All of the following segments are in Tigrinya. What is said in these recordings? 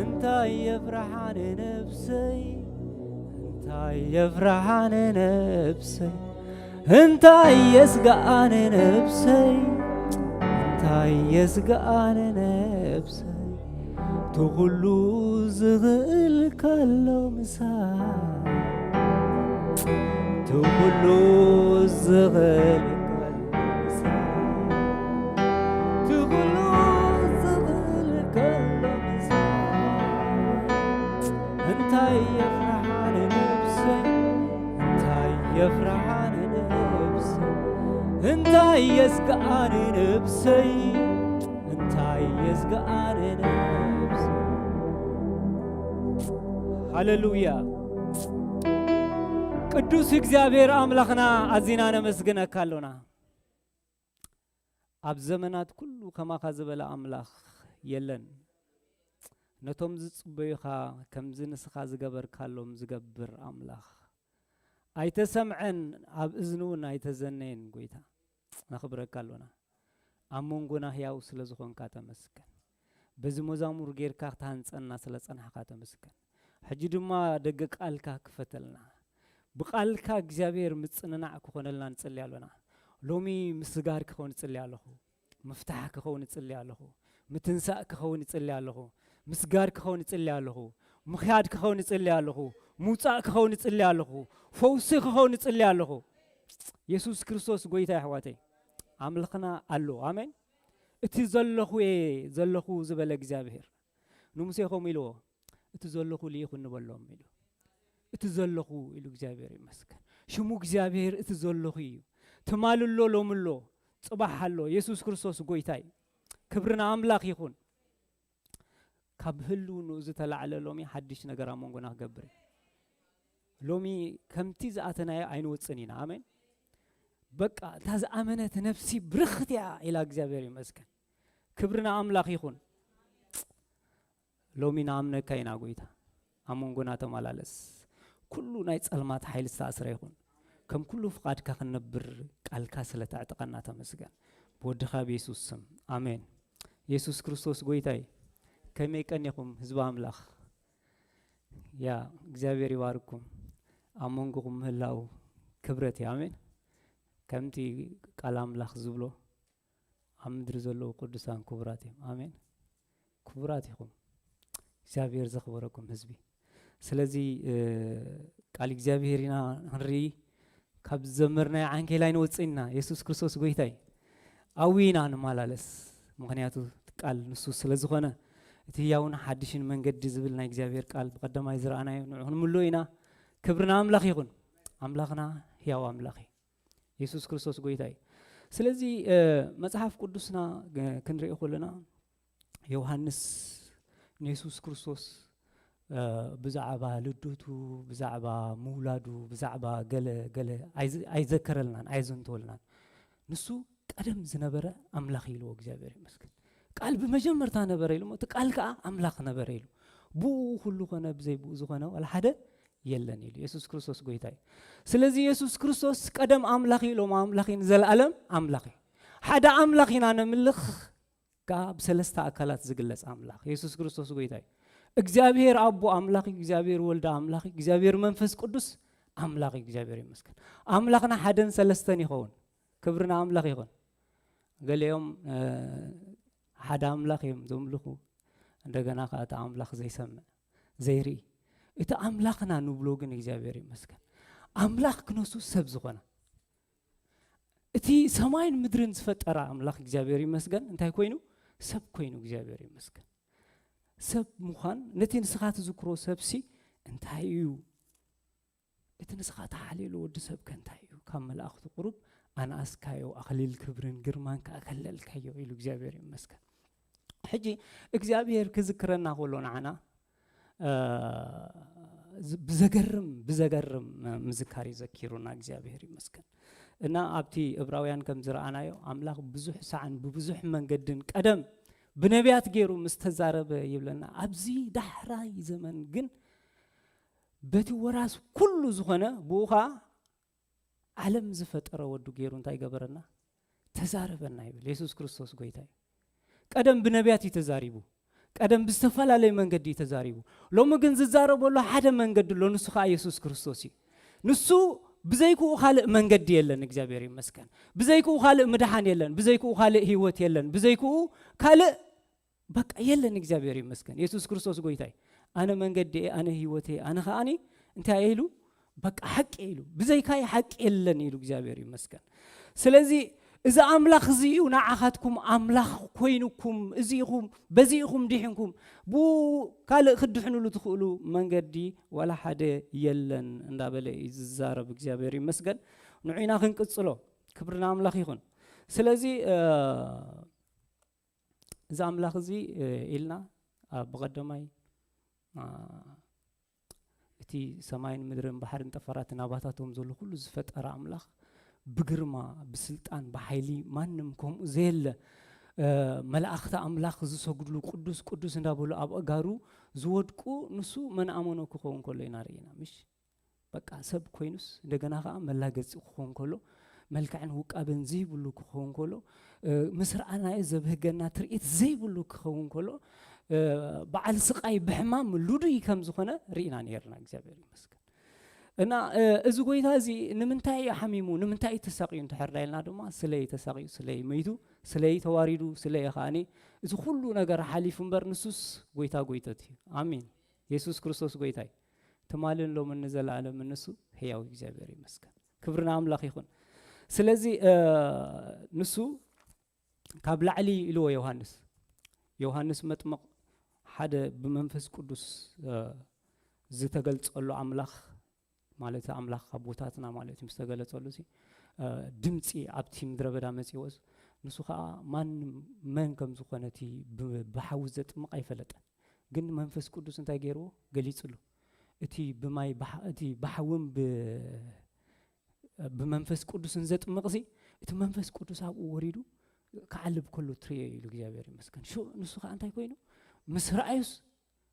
እንታይ የፍርሓ ንነፍሰይ፣ እንታይ የፍርሓ ንነፍሰይ፣ እንታይ የስግኣ ንነፍሰይ፣ እንታይ የስግኣ ንነፍሰይ፣ እቲ ኩሉ ዝኽእል ከሎ ምሳይ፣ እቲ ኩሉ ዝኽእል ከሎ ምሳይ፣ እቲ ኩሉ ዝኽእል ከሎ ምሳይ፣ እንታይ የፍርሓ ንነፍሰይ፣ እንታይ የፍርሓ ንነፍሰይ፣ እንታይ የስግኣ ንነፍሰይ፣ እንታይ የስግኣ ንነፍሰይ። ሃሌሉያ። ቅዱስ እግዚኣብሔር ኣምላኽና ኣዚና ነመስግነካ ኣሎና። ኣብ ዘመናት ኩሉ ከማኻ ዝበለ ኣምላኽ የለን። ነቶም ዝጽበዩኻ ከምዚ ንስኻ ዝገበርካሎም ዝገብር ኣምላኽ። ኣይተሰምዐን፣ ኣብ እዝኒ እውን ኣይተዘነየን። ጎይታ፣ ነኽብረካ ኣሎና። ኣብ መንጎና ህያው ስለ ዝኾንካ ተመስገን። በዚ መዛሙር ጌርካ ክትሃንጸና ስለ ጸናሕካ ተመስገን። ሕጂ ድማ ደገ ቃልካ ክፈተልና። ብቃልካ እግዚኣብሔር ምጽንናዕ ክኾነልና ንጽሊ ኣሎና። ሎሚ ምስጋር ክኸውን እጽሊ ኣለኹ። ምፍታሕ ክኸውን እጽሊ ኣለኹ። ምትንሳእ ክኸውን እጽሊ ኣለኹ። ምስጋር ክኸውን እጽሊ ኣለኹ። ምኽያድ ክኸውን እጽሊ ኣለኹ። ምውጻእ ክኸውን እጽሊ ኣለኹ። ፈውሲ ክኸውን እጽሊ ኣለኹ። የሱስ ክርስቶስ ጎይታ፣ ኣሕዋተይ፣ ኣምልኽና ኣሎ። ኣሜን። እቲ ዘለኹ እየ ዘለኹ ዝበለ እግዚኣብሔር ንሙሴ ከምኡ ኢልዎ፣ "እቲ ዘለኹ ልኢኹኒ በሎም" ኢሉ። እቲ ዘለኹ ኢሉ እግዚኣብሔር ይመስገን። ሽሙ እግዚኣብሔር እቲ ዘለኹ እዩ። ትማል ኣሎ፣ ሎም ኣሎ፣ ጽባሕ ኣሎ። የሱስ ክርስቶስ ጎይታ እዩ። ክብሪ ንኣምላኽ ይኹን። ካብ ህልውንኡ ዝተላዕለ ሎሚ ሓድሽ ነገር ኣብ መንጎና ክገብር እዩ። ሎሚ ከምቲ ዝኣተናዮ ኣይንወጽን ኢና። ኣሜን። በቃ እታ ዝኣመነት ነፍሲ ብርኽት እያ ኢላ እግዚኣብሔር ይመስገን። ክብሪ ንኣምላኽ ይኹን። ሎሚ ንኣምነካ ኢና ጎይታ፣ ኣብ መንጎና ተመላለስ። ኩሉ ናይ ጸልማት ሓይሊ ዝተኣስረ ይኹን። ከም ኩሉ ፍቓድካ ክንነብር ቃልካ ስለ ተዕጥቀና ተመስገን። ብወድኻ ብየሱስ ስም ኣሜን። የሱስ ክርስቶስ ጎይታ እዩ። ከመይ ቀኒኹም ህዝቢ ኣምላኽ? ያ እግዚኣብሔር ይባርኩም። ኣብ መንጎኹም ምህላው ክብረት እዩ። ኣሜን። ከምቲ ቃል ኣምላኽ ዝብሎ ኣብ ምድሪ ዘለዉ ቅዱሳን ክቡራት እዮም። ኣሜን። ክቡራት ኢኹም። እግዚኣብሔር ዘኽበረኩም ህዝቢ። ስለዚ፣ እ፣ ቃል እግዚኣብሔር ኢና ክንርኢ፣ ካብ ዝዘመርናዮ ዓንኬል ኣይንወጽእን ኢና። የሱስ ክርስቶስ ጎይታ እዩ። ኣብኡ ኢና ንመላለስ። ምኽንያቱ ቃል ንሱ ስለ ዝኾነ፣ እቲ ህያውን ሓድሽን መንገዲ ዝብል ናይ እግዚኣብሔር ቃል ብቐዳማይ ዝረኣናዮ ንዑ ክንምልኦ ኢና። ክብሪ ንኣምላኽ ይኹን። ኣምላኽና ህያው ኣምላኽ እዩ። የሱስ ክርስቶስ ጎይታ እዩ። ስለዚ፣ እ፣ መጽሓፍ ቅዱስና፣ እ፣ ክንርኢ ከለና ዮሃንስ ንየሱስ ክርስቶስ፣ እ፣ ብዛዕባ ልደቱ፣ ብዛዕባ ምውላዱ፣ ብዛዕባ ገለ ገለ ኣይዝ-፣ ኣይዘከረልናን፣ ኣየዘንተወልናን። ንሱ ቀደም ዝነበረ ኣምላኽ ኢልዎ፣ እግዚኣብሔር ይመስገን። ቃል ብመጀመርታ ነበረ ኢሉ፣ እቲ ቃል ከኣ ኣምላኽ ነበረ ኢሉ። ብኡ ኩሉ ኾነ፣ ብዘይ ብኡ ዝኾነ ዋላ ሓደ የለን ኢሉ። የሱስ ክርስቶስ ጎይታ እዩ። ስለዚ የሱስ ክርስቶስ ቀደም ኣምላኽ እዩ ኢሎም፣ ኣምላኽ እዩ፣ ንዘለኣለም ኣምላኽ እዩ። ሓደ ኣምላኽ ኢና ነምልኽ፣ ከኣ ብሰለስተ ኣካላት ዝግለጽ ኣምላኽ። የሱስ ክርስቶስ ጎይታ እዩ። እግዚኣብሔር ኣቦ ኣምላኽ እዩ፣ እግዚኣብሔር ወልድ ኣምላኽ እዩ፣ እግዚኣብሔር መንፈስ ቅዱስ ኣምላኽ እዩ። እግዚኣብሔር ይመስገን። ኣምላኽና ሓደን ሰለስተን ይኸውን። ክብሪ ንኣምላኽ ይኹን። ገሊኦም፣ እ፣ ሓደ ኣምላኽ እዮም ዘምልኹ፣ እንደገና ከኣ እቲ ኣምላኽ ዘይሰምዕ፣ ዘይርኢ። እቲ ኣምላኽና ንብሎ ግን እግዚኣብሔር ይመስገን። ኣምላኽ ክነሱ ሰብ ዝኾነ፣ እቲ ሰማይን ምድርን ዝፈጠረ ኣምላኽ እግዚኣብሔር ይመስገን። እንታይ ኮይኑ? ሰብ ኮይኑ እግዚኣብሔር ይመስገን። ሰብ ምዃን፣ ነቲ ንስኻ ትዝክሮ ሰብሲ እንታይ እዩ? እቲ ንስኻ ተሓልየሉ ወዲ ሰብ ከ እንታይ እዩ? ካብ መላእኽቱ ቁሩብ ኣንኣስካዮ፣ ኣኽሊል ክብርን ግርማን ከኣ ከለልካዮ ኢሉ እግዚኣብሔር ይመስገን። ሕጂ እግዚኣብሔር ክዝክረና ከሎ ንዓና፣ እ፣ ዝ-፣ ብዘገርም፣ ብዘገርም ምዝካር እዩ ዘኪሩና፣ እግዚኣብሔር ይመስገን። እና ኣብቲ ዕብራውያን ከም ዝረኣናዮ ኣምላኽ ብዙሕ ሳዕን ብብዙሕ መንገድን ቀደም ብነቢያት ገይሩ ምስ ተዛረበ ይብለና። ኣብዚ ዳሕራይ ዘመን ግን በቲ ወራስ ኩሉ ዝኾነ ብኡ ኸዓ ዓለም ዝፈጠረ ወዱ ገይሩ እንታይ ገበረና? ተዛረበና ይብል። የሱስ ክርስቶስ ጎይታ እዩ። ቀደም ብነቢያት እዩ ተዛሪቡ። ቀደም ብዝተፈላለየ መንገዲ እዩ ተዛሪቡ። ሎሚ ግን ዝዛረበሉ ሓደ መንገዲ ኣሎ፣ ንሱ ኸዓ የሱስ ክርስቶስ እዩ። ንሱ ብዘይክኡ ካልእ መንገዲ የለን፣ እግዚኣብሔር ይመስገን። ብዘይክኡ ካልእ ምድሓን የለን፣ ብዘይክኡ ካልእ ህይወት የለን፣ ብዘይክኡ ካልእ በቃ የለን፣ እግዚኣብሔር ይመስገን። የሱስ ክርስቶስ ጎይታይ፣ ኣነ መንገዲ እየ፣ ኣነ ህይወት እየ፣ ኣነ ኸዓኒ እንታይ እየ ኢሉ፣ በቃ ሓቂ እየ ኢሉ፣ ብዘይካይ ሓቂ የለን ኢሉ፣ እግዚኣብሔር ይመስገን። ስለዚ እዚ ኣምላኽ እዚ እዩ ንዓኻትኩም ኣምላኽ ኮይኑኩም፣ እዚ ኢኹም፣ በዚ ኢኹም ድሒንኩም፣ ብኡ ካልእ ክትድሕኑሉ ትኽእሉ መንገዲ ዋላ ሓደ የለን እንዳበለ እዩ ዝዛረብ፣ እግዚኣብሔር ይመስገን። ንዑ ኢና ክንቅጽሎ። ክብሪ ንኣምላኽ ይኹን። ስለዚ እ፣ እዚ ኣምላኽ እዚ እ፣ ኢልና ኣብ ብቐደማይ አ፣ እቲ ሰማይን ምድርን ባሕርን ጠፈራትን ኣባታቶም ዘሎ ኩሉ ዝፈጠረ ኣምላኽ ብግርማ፣ ብስልጣን፣ ብሓይሊ ማንም ከምኡ ዘየለ እ፣ መላእኽቲ ኣምላኽ ዝሰግድሉ ቅዱስ ቅዱስ እንዳበሉ ኣብ ኣእጋሩ ዝወድቁ ንሱ መን ኣመኖ ክኸውን ከሎ ኢና ርኢና፣ ምሽ? በቃ ሰብ ኮይኑስ እንደገና ኸዓ መላገጺ ክኸውን ከሎ፣ መልክዕን ውቃበን ዘይብሉ ክኸውን ከሎ፣ እ፣ ምስ ረኣናዮ ዘብህገና ትርኢት ዘይብሉ ክኸውን ከሎ፣ እ፣ በዓል ስቓይ ብሕማም ልዱይ ከም ዝኾነ ርኢና ነይርና። እግዚኣብሔር ይመስገን። እና እ፣ እዚ ጎይታ እዚ ንምንታይ እዩ ሓሚሙ፣ ንምንታይ እዩ ተሳቕዩ እንድሕር ዳ ኢልና ድማ፣ ስለይ ተሳቕዩ፣ ስለይ መይቱ፣ ስለይ ተዋሪዱ፣ ስለይ ኸዓኒ እዚ ኩሉ ነገር ሓሊፉ እምበር፣ ንሱስ ጎይታ ጎይቶት እዩ። ኣሜን። የሱስ ክርስቶስ ጎይታ እዩ። ትማልን ሎምን ንዘለኣለምን ንሱ ሕያው እግዚኣብሔር ይመስገን። ክብሪ ንኣምላኽ ይኹን። ስለዚ እ፣ ንሱ ካብ ላዕሊ ኢልዎ ዮሃንስ፣ ዮሃንስ መጥምቕ ሓደ ብመንፈስ ቅዱስ እ፣ ዝተገልጸሉ ኣምላኽ፣ ማለት ኣምላኽ ኣቦታትና ማለት እዩ፣ ምስ ተገለጸሉ ሲ እ፣ ድምፂ ኣብቲ ምድረ በዳ መጺዎስ፣ ንሱ ኸዓ ማንም መን ከም ዝኾነ እቲ ብ-፣ ብሓዊ ዘጥምቕ ኣይፈለጠን። ግን መንፈስ ቅዱስ እንታይ ገይርዎ? ገሊጽሉ። እቲ ብማይ ብሓ-፣ እቲ ብሓውን ብ-፣ ብመንፈስ ቅዱስን ዘጥምቕ ሲ፣ እቲ መንፈስ ቅዱስ ኣብኡ ወሪዱ ክዓልብ ከሎ ትርእዮ ኢሉ እግዚኣብሔር ይመስገን። ሽዑ ንሱ ኸዓ እንታይ ኮይኑ? ምስ ረኣዩስ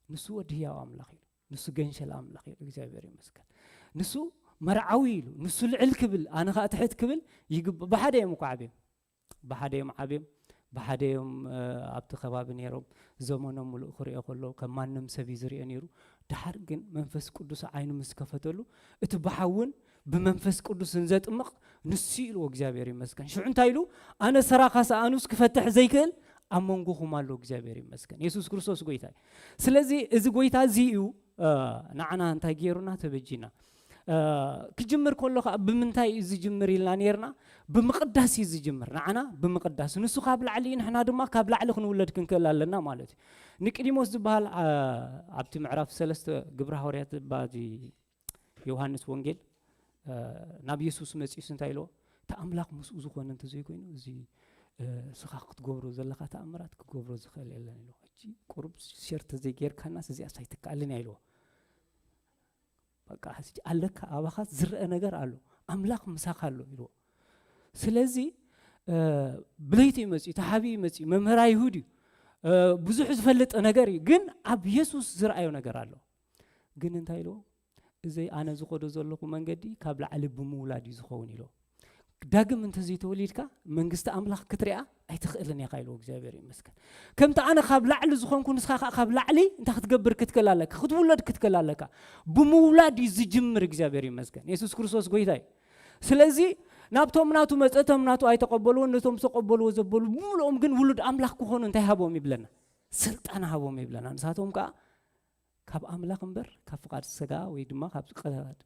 ንሱ ወዲ ህያው ኣምላኽ ኢሉ። ንሱ ገንሸል ኣምላኽ ኢሉ እግዚኣብሔር ይመስገን። ንሱ መርዓዊ ኢሉ፣ ንሱ ልዕል ክብል፣ ኣነ ኸዓ ትሕት ክብል ይግብ-፣ ብሓደ እዮም እኮ ዓብዮም። ብሓደ እዮም ዓብዮም፣ ብሓደ እዮም እ፣ ኣብቲ ከባቢ ነይሮም። ዘመኖም ምሉእ ክርእዮ ከሎ ከም ማንም ሰብ እዩ ዝርእዮ ነይሩ። ደሓር ግን መንፈስ ቅዱስ ዓይኑ ምስ ከፈተሉ፣ እቲ ብሓውን ብመንፈስ ቅዱስን ዘጥምቕ ንሱ ኢልዎ እግዚኣብሔር ይመስገን። ሽዑ እንታይ ኢሉ? ኣነ ሰራኻ ሰኣኑስ ክፈትሕ ዘይክእል ኣብ መንጎኹም ኣሎ እግዚኣብሔር ይመስገን። የሱስ ክርስቶስ ጎይታ እዩ። ስለዚ እዚ ጎይታ እዚ እዩ እ፣ ንዓና እንታይ ገይሩና? ተበጂና። እ፣ ክጅምር ከሎ ኸዓ ብምንታይ እዩ ዝጅምር ኢልና ነይርና? ብምቕዳስ እዩ ዝጅምር። ንዓና ብምቕዳስ። ንሱ ካብ ላዕሊ እዩ፣ ንሕና ድማ ካብ ላዕሊ ክንውለድ ክንክእል ኣለና ማለት እዩ። ኒቅዲሞስ ዝበሃል እ፣ ኣብቲ ምዕራፍ ሰለስተ ግብሪ ሃዋርያት እባ እዚ ዮሃንስ ወንጌል እ፣ ናብ የሱስ መጺኡስ እንታይ ኢልዎ? እቲ ኣምላኽ ምስኡ ዝኾነ እንተዘይኮይኑ፣ እዚ እ፣ እስኻ ክትገብሮ ዘለኻ ተኣምራት ክገብሮ ዝኽእል የለን ኢልዎ። ሕጂ ቁሩብ ሸር ተዘይጌርካናስ እዚኣስ ኣይትከኣልን እያ ኢልዎ። በቃ ሕጂ ኣለካ፣ ኣባኻ ዝረአ ነገር ኣሎ፣ ኣምላኽ ምሳኻ ኣሎ ኢልዎ። ስለዚ እ፣ ብለይቲ እዩ መጺኡ፣ ተሓቢኡ እዩ መጺኡ፣ መምህር ኣይሁድ እዩ፣ እ፣ ብዙሕ ዝፈልጥ ነገር እዩ፣ ግን ኣብ የሱስ ዝረኣዮ ነገር ኣሎ። ግን እንታይ ኢልዎ? እዚ ኣነ ዝኸዶ ዘለኹ መንገዲ ካብ ላዕሊ ብምውላድ እዩ ዝኸውን ኢልዎ። ዳግም እንተዘይተወሊድካ መንግስቲ ኣምላኽ ክትሪኣ ኣይትኽእልን ኢኻ ኢልዎ። እግዚኣብሔር ይመስገን። ከምቲ ኣነ ካብ ላዕሊ ዝኾንኩ ንስኻ ኸዓ ካብ ላዕሊ እንታይ ክትገብር ክትክእል ኣለካ? ክትውለድ ክትክእል ኣለካ። ብምውላድ እዩ ዝጅምር። እግዚኣብሔር ይመስገን። የሱስ ክርስቶስ ጎይታ እዩ። ስለዚ ናብቶም ናቱ መጸ፣ እቶም ናቱ ኣይተቐበልዎን፣ ነቶም ዝተቐበልዎ ዘበሉ ብምልኦም ግን ውሉድ ኣምላኽ ክኾኑ እንታይ ሃቦም ይብለና? ስልጣን ሃቦም ይብለና። ንሳቶም ከኣ ካብ ኣምላኽ እምበር ካብ ፍቓድ ስጋ ወይ ድማ ካብ ፍቓድ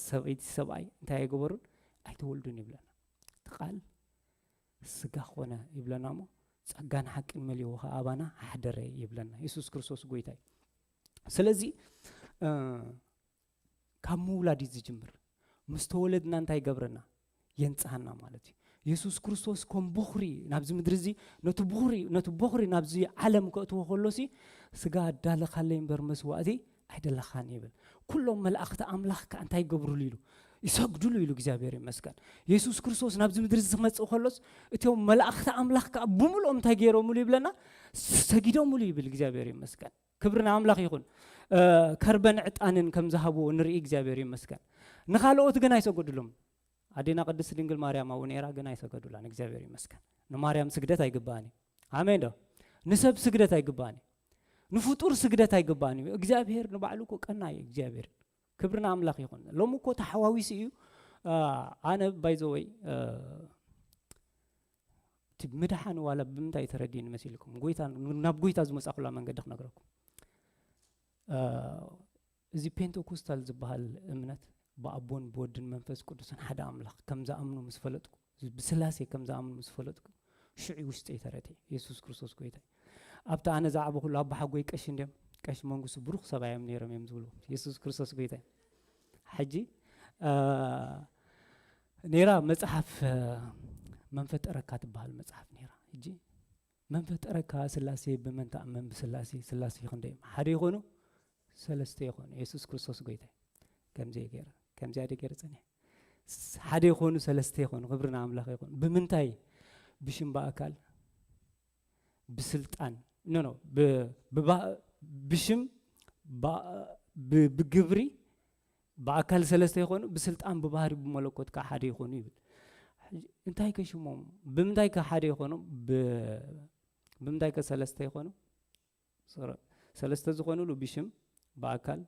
ሰበይቲ ሰብኣይ እንታይ ኣይገበሩን? ኣይተወልዱን ይብለና። እቲ ቃል ስጋ ኾነ ይብለና እሞ ጸጋን ሓቅን መሊኡ ኸኣ ኣባና ሓደረ ይብለና። የሱስ ክርስቶስ ጎይታ እዩ። ስለዚ እ፣ ካብ ምውላድ እዩ ዝጅምር። ምስ ተወለድና እንታይ ይገብረና? የንጽሃና ማለት እዩ። የሱስ ክርስቶስ ከም ቦኽሪ ናብዚ ምድሪ እዚ ነቲ ቦኽሪ፣ ነቲ ቦኽሪ ናብዚ ዓለም ከእትዎ ከሎሲ ስጋ ኣዳለኻለይ እምበር መስዋእቲ ኣይደለኻን ይብል። ኩሎም መላእኽቲ ኣምላኽ ከኣ እንታይ ይገብሩሉ ኢሉ? ይሰግዱሉ ኢሉ። እግዚኣብሔር ይመስገን። የሱስ ክርስቶስ ናብዚ ምድሪ እዚ ክመጽእ ከሎስ እቶም መላእኽቲ ኣምላኽ ከኣ ብምልኦም እንታይ ገይሮምሉ ይብለና? ሰጊዶምሉ ይብል። እግዚኣብሔር ይመስገን። ክብሪ ንኣምላኽ ይኹን። እ፣ ከርበን ዕጣንን ከም ዝሃብዎ ንርኢ። እግዚኣብሔር ይመስገን። ንኻልኦት ግን ኣይሰገዱሎም። ኣዴና ቅድስት ድንግል ማርያም ኣብኡ ነይራ፣ ግን ኣይሰገዱላን። እግዚኣብሔር ይመስገን። ንማርያም ስግደት ኣይግባእን እዩ። ኣሜን ዶ? ንሰብ ስግደት ኣይግባእን እዩ። ንፍጡር ስግደት ኣይግባእን እዩ። እግዚኣብሔር ንባዕሉ እኮ ቀናይ እዩ እግዚኣብሔር። ክብሪ ንኣምላኽ ይኹን። ሎሚ እኮ ተሓዋዊሱ እዩ። ኣነ ባይዘወይ እቲ ምድሓን ዋላ ብምንታይ ተረዲእኒ መሲልኩም ጎይታ ናብ ጎይታ ዝመፃኩላ መንገዲ ክነግረኩም። እዚ ፔንቴኮስታል ዝበሃል እምነት ብኣቦን ብወድን መንፈስ ቅዱስን ሓደ ኣምላኽ ከም ዝኣምኑ ምስ ፈለጥኩ፣ ብስላሴ ከም ዝኣምኑ ምስ ፈለጥኩ፣ ሽዑ ውሽጠይ ተረድኤ። የሱስ ክርስቶስ ጎይታ እዩ። ኣብቲ ኣነ ዝዓበኹሉ ኣቦሓጎይ ቀሺ እንድዮም፣ ቀሺ መንግስቱ ብሩኽ ሰብኣይ እዮም ነይሮም እዮም ዝብሉ። የሱስ ክርስቶስ ጎይታ እዩ። ሕጂ ነይራ መጽሓፍ መንፈጠረካ ትበሃል መጽሓፍ ነይራ። ሕጂ መንፈጠረካ ስላሴ ብመን ተኣመን? ብስላሴ። ስላሴ ክንደይ እዮም? ሓደ ይኾኑ? ሰለስተ ይኾኑ። የሱስ ክርስቶስ ጎይታ እዩ። ከምዚ ገይረ ከምዚኣ ደ ገይረ ጸኒሐ ሓደ ይኾኑ ሰለስተ ይኾኑ። ክብሪ ንኣምላኽ ይኾኑ። ብምንታይ? ብሽም ብኣካል ብስልጣን ኖ ኖ ብሽም ብግብሪ ብኣካል ሰለስተ ይኾኑ፣ ብስልጣን ብባህሪ ብመለኮት ከዓ ሓደ ይኾኑ ይብል። እንታይ ከሽሞም? ብምንታይ ከ ሓደ ይኾኑ? ብምንታይ ከ ሰለስተ ይኾኑ? ሰለስተ ዝኾኑሉ ብሽም ብኣካል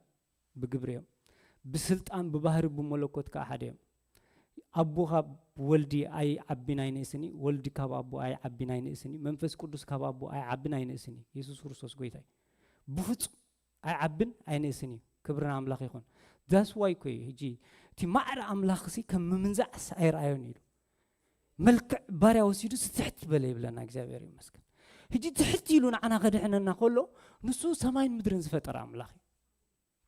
ብግብሪ እዮም። ብስልጣን ብባህሪ ብመለኮት ከዓ ሓደ እዮም። ኣቦ ካብ ወልዲ ኣይዓቢን ኣይንእስን እዩ። ወልዲ ካብ ኣቦ ኣይዓቢን ኣይንእስን እዩ። መንፈስ ቅዱስ ካብ ኣቦ ኣይዓቢን ኣይንእስን እዩ። የሱስ ክርስቶስ ጎይታ እዩ። ብፍጹም ኣይዓብን ኣይንእስን እዩ። ክብሪ ንኣምላኽ ይኹን። ዛስ ዋይ እኮ እዩ ሕጂ እቲ ማዕረ ኣምላኽ ሲ ከም ምምንዛዕስ ኣይረኣዮን ኢሉ። መልክዕ ባርያ ወሲዱ ትሕት በለ ይብለና እግዚኣብሔር ይመስገን። ሕጂ ትሕት ኢሉ ንዓና ከድሕነና ከሎ ንሱ ሰማይን ምድርን ዝፈጠረ ኣምላኽ እዩ።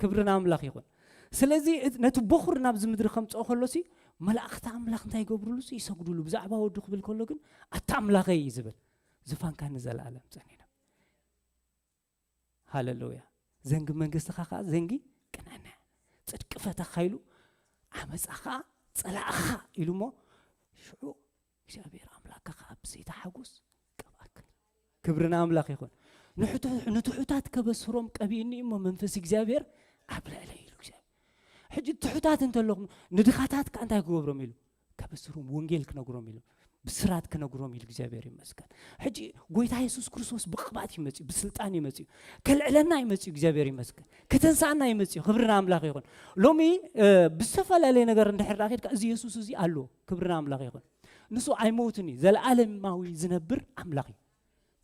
ክብሪ ንኣምላኽ ይኹን። ስለዚ ነቲ በኹር ናብዚ ምድሪ ከምፅኦ ከሎ ሲ መላእኽቲ ኣምላኽ እንታይ ይገብርሉ ሲ ይሰግዱሉ። ብዛዕባ ወዱ ክብል ከሎ ግን ኣታ ኣምላኸይ እዩ ዝብል። ዝፋንካ ንዘለኣለም ፀኒነ። ሃለሉያ። ዘንጊ መንግስትኻ ከዓ ዘንጊ ቅንዕና እያ። ጽድቂ ፈተኻ ኢሉ ዓመፃ ከዓ ፀላእኻ ኢሉ እሞ ሽዑ እግዚኣብሔር ኣምላክካ ከዓ ብዘይታ ሓጎስ ቀብኣካ። ክብሪ ንኣምላኽ ይኹን። ንትሑታት ከበስሮም ቀቢእኒ እሞ መንፈስ እግዚኣብሔር ኣብ ልዕለይ ኢሉ እግዚኣብሔር። ሕጂ ትሑታት እንተለኹም ንድኻታት ከዓ እንታይ ክገብሮም ኢሉ ከበስሮም ወንጌል ክነግሮም ኢሉ ብስራት ክነግሮም ኢሉ እግዚኣብሔር ይመስገን። ሕጂ ጎይታ የሱስ ክርስቶስ ብቕባት ይመፅዩ፣ ብስልጣን ይመፅዩ፣ ከልዕለና ይመፅዩ። እግዚኣብሔር ይመስገን። ከተንሳእና ይመፅዩ። ክብሪ ንኣምላኽ ይኹን። ሎሚ ብዝተፈላለየ ነገር እንድሕር ዳኣ ኬድካ እዚ የሱስ እዚ ኣሎ። ክብሪ ንኣምላኽ ይኹን። ንሱ ኣይመውትን እዩ። ዘለኣለማዊ ዝነብር ኣምላኽ እዩ።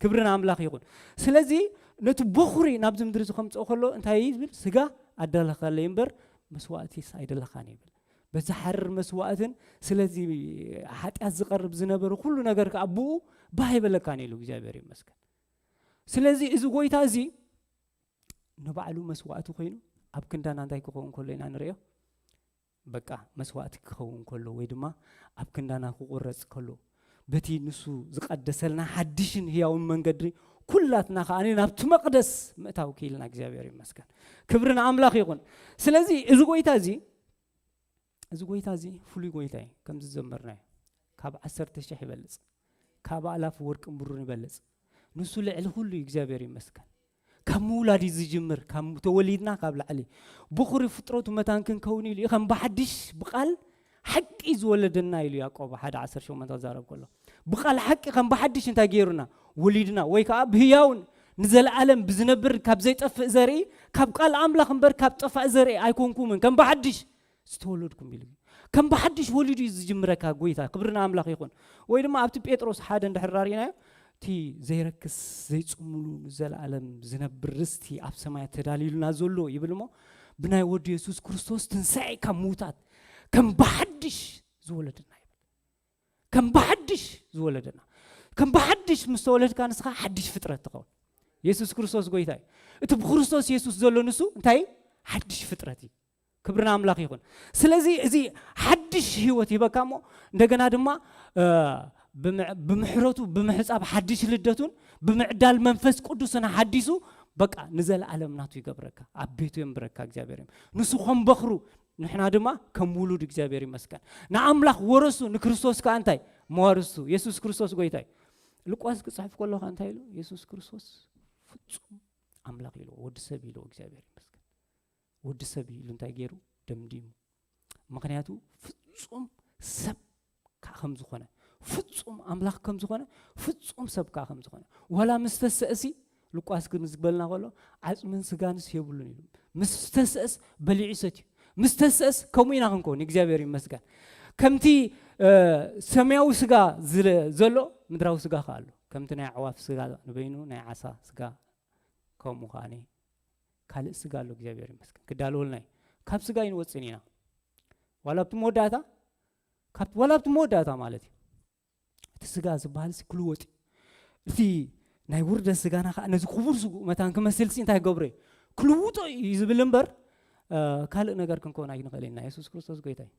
ክብሪ ንኣምላኽ ይኹን። ስለዚ ነቲ በኹሪ ናብዚ ምድሪ ዝኸምፅኦ ከሎ እንታይ እዩ ዝብል? ስጋ ኣዳለኻለይ እምበር መስዋእቲስ ኣይደለኻን ይብል። በዚ ሓርር መስዋእትን ስለዚ ሓጢኣት ዝቐርብ ዝነበረ ኩሉ ነገር ከዓ ብኡ ባህ ኣይበለካን ኢሉ እግዚኣብሔር ይመስገን። ስለዚ እዚ ጎይታ እዚ ንባዕሉ መስዋእቲ ኮይኑ ኣብ ክንዳና እንታይ ክኸውን ከሎ ኢና ንርእዮ? በቃ መስዋእቲ ክኸውን ከሎ ወይ ድማ ኣብ ክንዳና ክቁረጽ ከሎ በቲ ንሱ ዝቀደሰልና ሓድሽን ህያውን መንገዲ ኩላትና ከኣ ናብቲ መቅደስ ምእታው ክኢልና እግዚኣብሔር ይመስገን። ክብሪ ንኣምላኽ ይኹን። ስለዚ እዚ ጎይታ እዚ እዚ ጎይታ እዚ ፍሉይ ጎይታ እዩ። ከምዚ ዝዘመርናዮ ካብ ዓሰርተ ሽሕ ይበልጽ፣ ካብ ኣእላፍ ወርቅን ብሩርን ይበልጽ። ንሱ ልዕሊ ኩሉ እዩ። እግዚኣብሔር ይመስገን። ካብ ምውላድ እዩ ዝጅምር። ካብ ተወሊድና ካብ ላዕሊ ብኹሪ ፍጥረቱ መታን ክንከውን ኢሉ እዩ ከም ብሓድሽ ብቓል ሓቂ ዝወለደና ኢሉ ያዕቆብ ሓደ ዓሰርተ ሸሞንተ ክዛረብ ከሎ ብቓል ሓቂ ከም ብሓድሽ እንታይ ገይሩና? ወሊድና ወይ ከዓ ብህያውን ንዘለኣለም ብዝነብር ካብ ዘይጠፍእ ዘርኢ ካብ ቃል ኣምላኽ እምበር ካብ ጠፋእ ዘርኢ ኣይኮንኩምን ከም ብሓድሽ ዝተወለድኩም ኢሉ እዩ። ከም ብሓድሽ ወሊዱ እዩ ዝጅምረካ ጎይታ። ክብሪ ንኣምላኽ ይኹን። ወይ ድማ ኣብቲ ጴጥሮስ ሓደ እንድሕር ራሪእናዮ እቲ ዘይረክስ ዘይጽምሉ ንዘለኣለም ዝነብር ርስቲ ኣብ ሰማያት ተዳልዩልና ዘሎ ይብል እሞ ብናይ ወዱ የሱስ ክርስቶስ ትንሳኤ ካብ ምውታት ከም ብሓድሽ ዝወለደና ይብል። ከም ብሓድሽ ዝወለደና ከም ብሓድሽ ምስ ተወለድካ ንስኻ ሓድሽ ፍጥረት ትኸውን። የሱስ ክርስቶስ ጎይታ እዩ። እቲ ብክርስቶስ የሱስ ዘሎ ንሱ እንታይ ሓድሽ ፍጥረት እዩ። ክብሪ ንኣምላኽ ይኹን። ስለዚ እዚ ሓድሽ ህይወት ይበካ እሞ እንደገና ድማ ብምሕረቱ ብምሕፃብ ሓድሽ ልደቱን ብምዕዳል መንፈስ ቅዱስን ሓዲሱ በቃ ንዘለኣለም ናቱ ይገብረካ ኣብ ቤቱ የንብረካ እግዚኣብሔር እዮም ንሱ ከም በኽሩ ንሕና ድማ ከም ውሉድ እግዚኣብሔር ይመስገን ንኣምላኽ ወረሱ ንክርስቶስ ከዓ እንታይ መዋርስቱ የሱስ ክርስቶስ ጎይታ እዩ። ሉቃስ ክፅሕፍ ከለካ እንታይ ኢሉ? የሱስ ክርስቶስ ፍፁም ኣምላኽ ኢሉ ወዲ ሰብ ኢሉ እግዚኣብሔር ይመስገን። ወዲ ሰብ ኢሉ እንታይ ገይሩ? ደምዲሙ። ምክንያቱ ፍፁም ሰብ ከዓ ከም ዝኾነ ፍጹም ኣምላኽ ከም ዝኾነ፣ ፍጹም ሰብ ከኣ ከም ዝኾነ። ዋላ ምስ ተሰእሲ፣ ሉቃስ ግን ዝበልና ከሎ፣ "ዓጽምን ስጋንስ የብሉን" ኢሉ። ምስ ተሰእስ በሊዑ ሰትዩ። ምስ ተሰእስ ከምኡ ኢና ክንከውን፣ እግዚኣብሔር ይመስገን። ከምቲ፣ እ፣ ሰማያዊ ስጋ ዝለ-፣ ዘሎ፣ ምድራዊ ስጋ ከኣ ኣሎ። ከምቲ ናይ ኣዕዋፍ ስጋ ንበይኑ፣ ናይ ዓሳ ስጋ ከምኡ ከኣ ካልእ ስጋ ኣሎ፣ እግዚኣብሔር ይመስገን። ክዳለወልና እዩ። ካብ ስጋ ኣይንወጽእን ኢና። ዋላ ኣብቲ መወዳእታ፣ ካብ፣ ዋላ ኣብቲ መወዳእታ ማለት እዩ። እቲ ስጋ ዝበሃል ሲ ክልወጥ እዩ። እቲ ናይ ውርደት ስጋና ከዓ ነዚ ክቡር ስጉእ መታን ክመስል ሲ እንታይ ገብሮ እዩ? ክልውጦ እዩ ዝብል እምበር፣ እ፣ ካልእ ነገር ክንከውን ኣይንኽእል ኢና። የሱስ ክርስቶስ ጎይታ እዩ።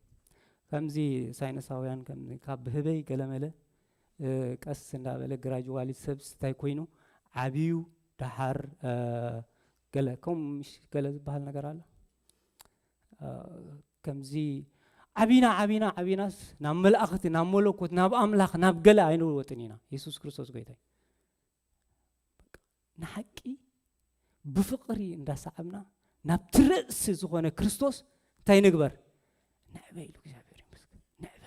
ከምዚ ሳይንሳውያን ከም ካብ ብህበይ ገለመለ፣ እ፣ ቀስ እንዳበለ ግራጅዋሊ ሰብ እንታይ ኮይኑ ዓብዩ ደሓር፣ እ፣ ገለ ከም ምሽ-፣ ገለ ዝበሃል ነገር ኣሎ። እ፣ ከምዚ ዓቢና፣ ዓቢና፣ ዓቢናስ ናብ መላእኽቲ፣ ናብ መለኮት፣ ናብ ኣምላኽ፣ ናብ ገለ ኣይንወጥን ኢና። የሱስ ክርስቶስ ጎይታ እዩ። ንሓቂ ብፍቕሪ እንዳሰዓብና ናብቲ ርእሲ ዝኾነ ክርስቶስ እንታይ ንግበር? ንዕበ ኢሉ እግዚኣብሔር ይመስገን። ንዕበ።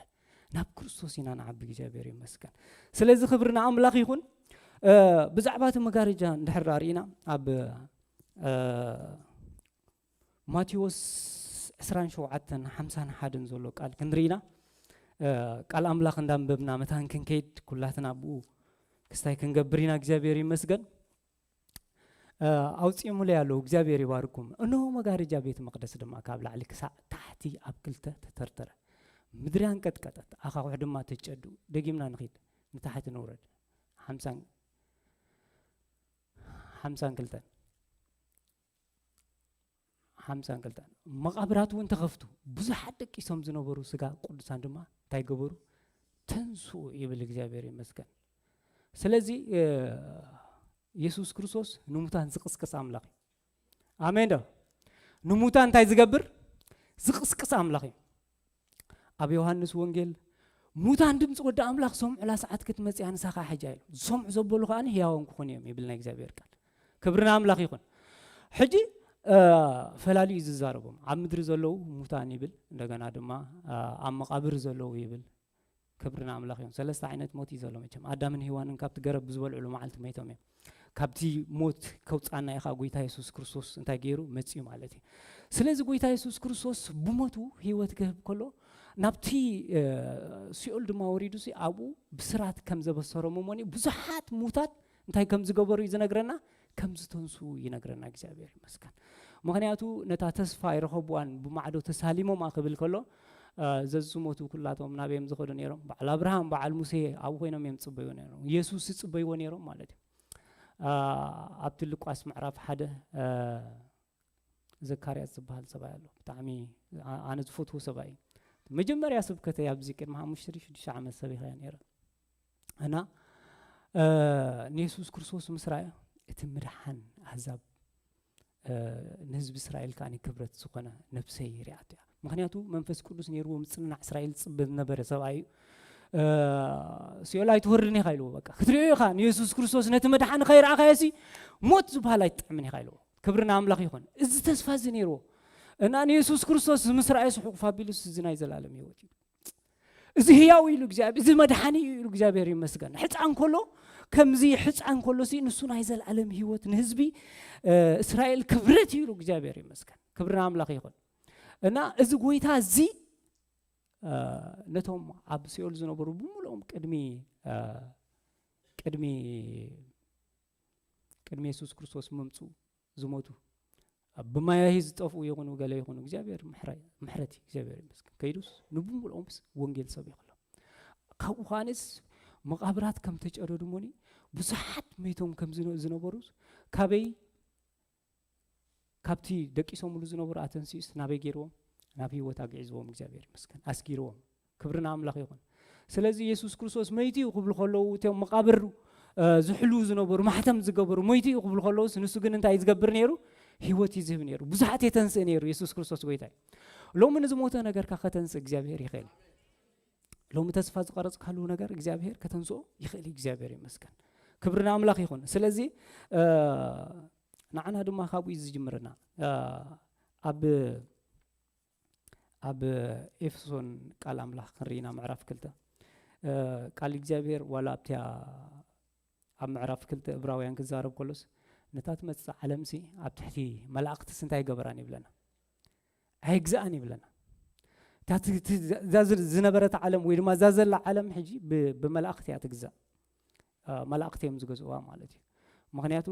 ናብ ክርስቶስ ኢና ንዓቢ፣ እግዚኣብሔር ይመስገን። ስለዚ ክብሪ ንኣምላኽ ይኹን። እ፣ ብዛዕባ እቲ መጋረጃ እንድሕር ዳኣ ርኢና ኣብ፣ እ፣ ማቴዎስ ዕስራን ሸውዓተን ሓምሳን ሓደን ዘሎ ቃል ክንርኢ ኢና። እ፣ ቃል ኣምላኽ እንዳንበብና መታን ክንከይድ ኩላትና ብኡ ክስታይ ክንገብር ኢና። እግዚኣብሔር ይመስገን። እ፣ ኣውጺኦምለይ ኣለዉ፣ እግዚኣብሔር ይባርኩም። እነሆ መጋረጃ ቤት መቕደስ ድማ ካብ ላዕሊ ክሳዕ ታሕቲ ኣብ ክልተ ተተርተረ። ምድሪ ኣንቀጥቀጠት፣ ኣኻውሕ ድማ ተጨዱ። ደጊምና ንኺድ፣ ንታሕቲ ንውረድ። ሓምሳን፣ ሓምሳን ክልተን። ሓምሳን ክልተን። መቓብራት እውን ተኸፍቱ። ብዙሓት ደቂሶም ዝነበሩ ስጋ ቅዱሳን ድማ እንታይ ገበሩ? ተንስኡ ይብል። እግዚኣብሔር ይመስገን። ስለዚ፣ እ፣ የሱስ ክርስቶስ ንሙታን ዝቕስቅስ ኣምላኽ እዩ። ኣሜን ዶ? ንሙታን እንታይ ዝገብር? ዝቕስቅስ ኣምላኽ እዩ። ኣብ ዮሃንስ ወንጌል፣ "ሙታን ድምፂ ወዲ ኣምላኽ ሰምዑ፣ እላ ሰዓት ክትመፅእ እያ፣ ንሳ ኸዓ ሕጂ እያ" ኢሉ። ዝሰምዑ ዘበሉ ከኣ ህያዋን ክኾኑ እዮም ይብል ናይ እግዚኣብሔር ቃል። ክብሪ ንኣምላኽ ይኹን። ሕጂ፣ እ፣ ፈላልዩ እዩ ዝዛረቦም። ኣብ ምድሪ ዘለዉ ሙታን ይብል፣ እንደገና ድማ፣ እ፣ ኣብ መቓብር ዘለዉ ይብል። ክብሪ ንኣምላኽ ይኹን። ሰለስተ ዓይነት ሞት እዩ ዘሎ መቸም። ኣዳምን ሄዋንን ካብቲ ገረብ ብዝበልዕሉ መዓልቲ መይቶም እዮም። ካብቲ ሞት ከውጻና ኢኻ ጎይታ የሱስ ክርስቶስ እንታይ ገይሩ መጺኡ ማለት እዩ። ስለዚ ጎይታ የሱስ ክርስቶስ ብሞቱ ህይወት ክህብ ከሎ ናብቲ፣ እ፣ ሲኦል ድማ ወሪዱ ሲ ኣብኡ ብስራት ከም ዘበሰሮም እሞኒ ብዙሓት ሙታት እንታይ ከም ዝገበሩ እዩ ዝነግረና፣ ከም ዝተንሱ ይነግረና። እግዚኣብሔር ይመስገን። ምኽንያቱ ነታ ተስፋ ኣይረኸብዋን ብማዕዶ ተሳሊሞም ክብል ከሎ፣ እ፣ ዘዝሞቱ ኩላቶም ናበዮም ዝኸዱ ነይሮም? በዓል ኣብርሃም፣ በዓል ሙሴ ኣብኡ ኮይኖም እዮም ዝጽበዩ ነይሮም። የሱስ ይጽበይዎ ነይሮም ማለት እዩ። እ፣ ኣብቲ ሉቃስ ምዕራፍ ሓደ፣ እ፣ ዘካርያስ ዝበሃል ሰብኣይ ኣሎ። ብጣዕሚ ኣ-፣ ኣነ ዝፈትዎ ሰብኣይ እዩ። መጀመርያ ስብከተይ ኣብዚ ቅድሚ ሓሙሽተ ሽዱሽተ ዓመት ሰቢኸያ ነይረ። እና፣ እ፣ ንየሱስ ክርስቶስ ምስ ረኣዮ እቲ ምድሓን ኣህዛብ፣ እ፣ ንህዝቢ እስራኤል ከኣ ክብረት ዝኾነ ነብሰይ ሪኣቶ እያ። ምኽንያቱ መንፈስ ቅዱስ ነይርዎ ምጽንናዕ እስራኤል ዝጽበ ዝነበረ ሰብኣይ እዩ። እ፣ ሲኦል ኣይትወርድን ኢኻ ኢልዎ። በቃ ክትሪኦ ኢኻ ንየሱስ ክርስቶስ ነቲ መድሓኒ ከይረኣኻዮ ሲ ሞት ዝበሃል ኣይትጥዕምን ኢኻ ኢልዎ። ክብሪ ንኣምላኽ ይኹን። እዚ ተስፋ እዚ ነይርዎ። እና ንየሱስ ክርስቶስ ምስ ረኣዮ ስሑቕ ፋቢሉስ እዚ ናይ ዘላለም ህይወት እዩ። እዚ ህያው ኢሉ እግዚኣብሔር፣ እዚ መድሓኒ እዩ ኢሉ እግዚኣብሔር ይመስገን። ሕፃን ከሎ፣ ከምዚ ሕፃን ከሎ ሲ ንሱ ናይ ዘላለም ህይወት ንህዝቢ፣ እ፣ እስራኤል ክብረት እዩ ኢሉ እግዚኣብሔር ይመስገን። ክብሪ ንኣምላኽ ይኹን። እና እዚ ጎይታ እዚ፣ እ፣ ነቶም ኣብ ሲኦል ዝነበሩ ብምልኦም ቅድሚ፣ እ፣ ቅድሚ፣ ቅድሚ የሱስ ክርስቶስ ምምጽኡ ዝሞቱ፣ ኣብ ብማያሂ ዝጠፍኡ ይኹኑ ገለ ይኹኑ፣ እግዚኣብሔር ምሕረ-፣ ምሕረት እዩ፣ እግዚኣብሔር ይመስገን። ከይዱስ ንብምልኦምስ ወንጌል ሰቢኹሎም። ካብኡ ከኣንስ መቓብራት ከም ተጨደዱ እሞኒ፣ ብዙሓት መይቶም ከም ዝነ-፣ ዝነበሩስ፣ ካበይ፣ ካብቲ ደቂሶምሉ ዝነበሩ ኣተንሲኡስ ናበይ ገይርዎም? ናብ ህይወት ኣግዒዝዎም፣ እግዚኣብሔር ይመስገን፣ ኣስጊርዎም። ክብሪ ንኣምላኽ ይኹን። ስለዚ የሱስ ክርስቶስ መይቱ እዩ ክብሉ ከለዉ፣ እቶም መቓብር፣ እ፣ ዝሕልዉ ዝነበሩ፣ ማሕተም ዝገበሩ፣ መይቱ እዩ ክብሉ ከለዉስ፣ ንሱ ግን እንታይ እዩ ዝገብር ነይሩ? ህይወት እዩ ዝህብ ነይሩ። ብዙሓት የተንስእ ነይሩ። የሱስ ክርስቶስ ጎይታ እዩ። ሎሚ ንዝሞተ ነገርካ ከተንስእ እግዚኣብሔር ይኽእል። ሎሚ ተስፋ ዝቐረጽካሉ ነገር እግዚኣብሔር ከተንስኦ ይኽእል እዩ። እግዚኣብሔር ይመስገን። ክብሪ ንኣምላኽ ይኹን። ስለዚ፣ እ፣ ንዓና ድማ ካብኡ እዩ ዝጅምረና። እ፣ ኣብ ኣብ ኤፌሶን ቃል ኣምላኽ ክንርኢና ምዕራፍ ክልተ። ቃል እግዚኣብሔር ዋላ ኣብቲያ ኣብ ምዕራፍ ክልተ እብራውያን ክዛረብ ከሎስ፣ ነታ ትመጽእ ዓለምሲ ኣብ ትሕቲ መላእኽትስ እንታይ ገበራን ይብለና። ኣይግዛእን ይብለና። እታ ት- ት- እዛ ዝ- ዝነበረት ዓለም ወይ ድማ እዛ ዘላ ዓለም ሕጂ ብ- ብመላእኽቲ እያ ትግዛእ። መላእኽቲ እዮም ዝገዝእዋ ማለት እዩ። ምክንያቱ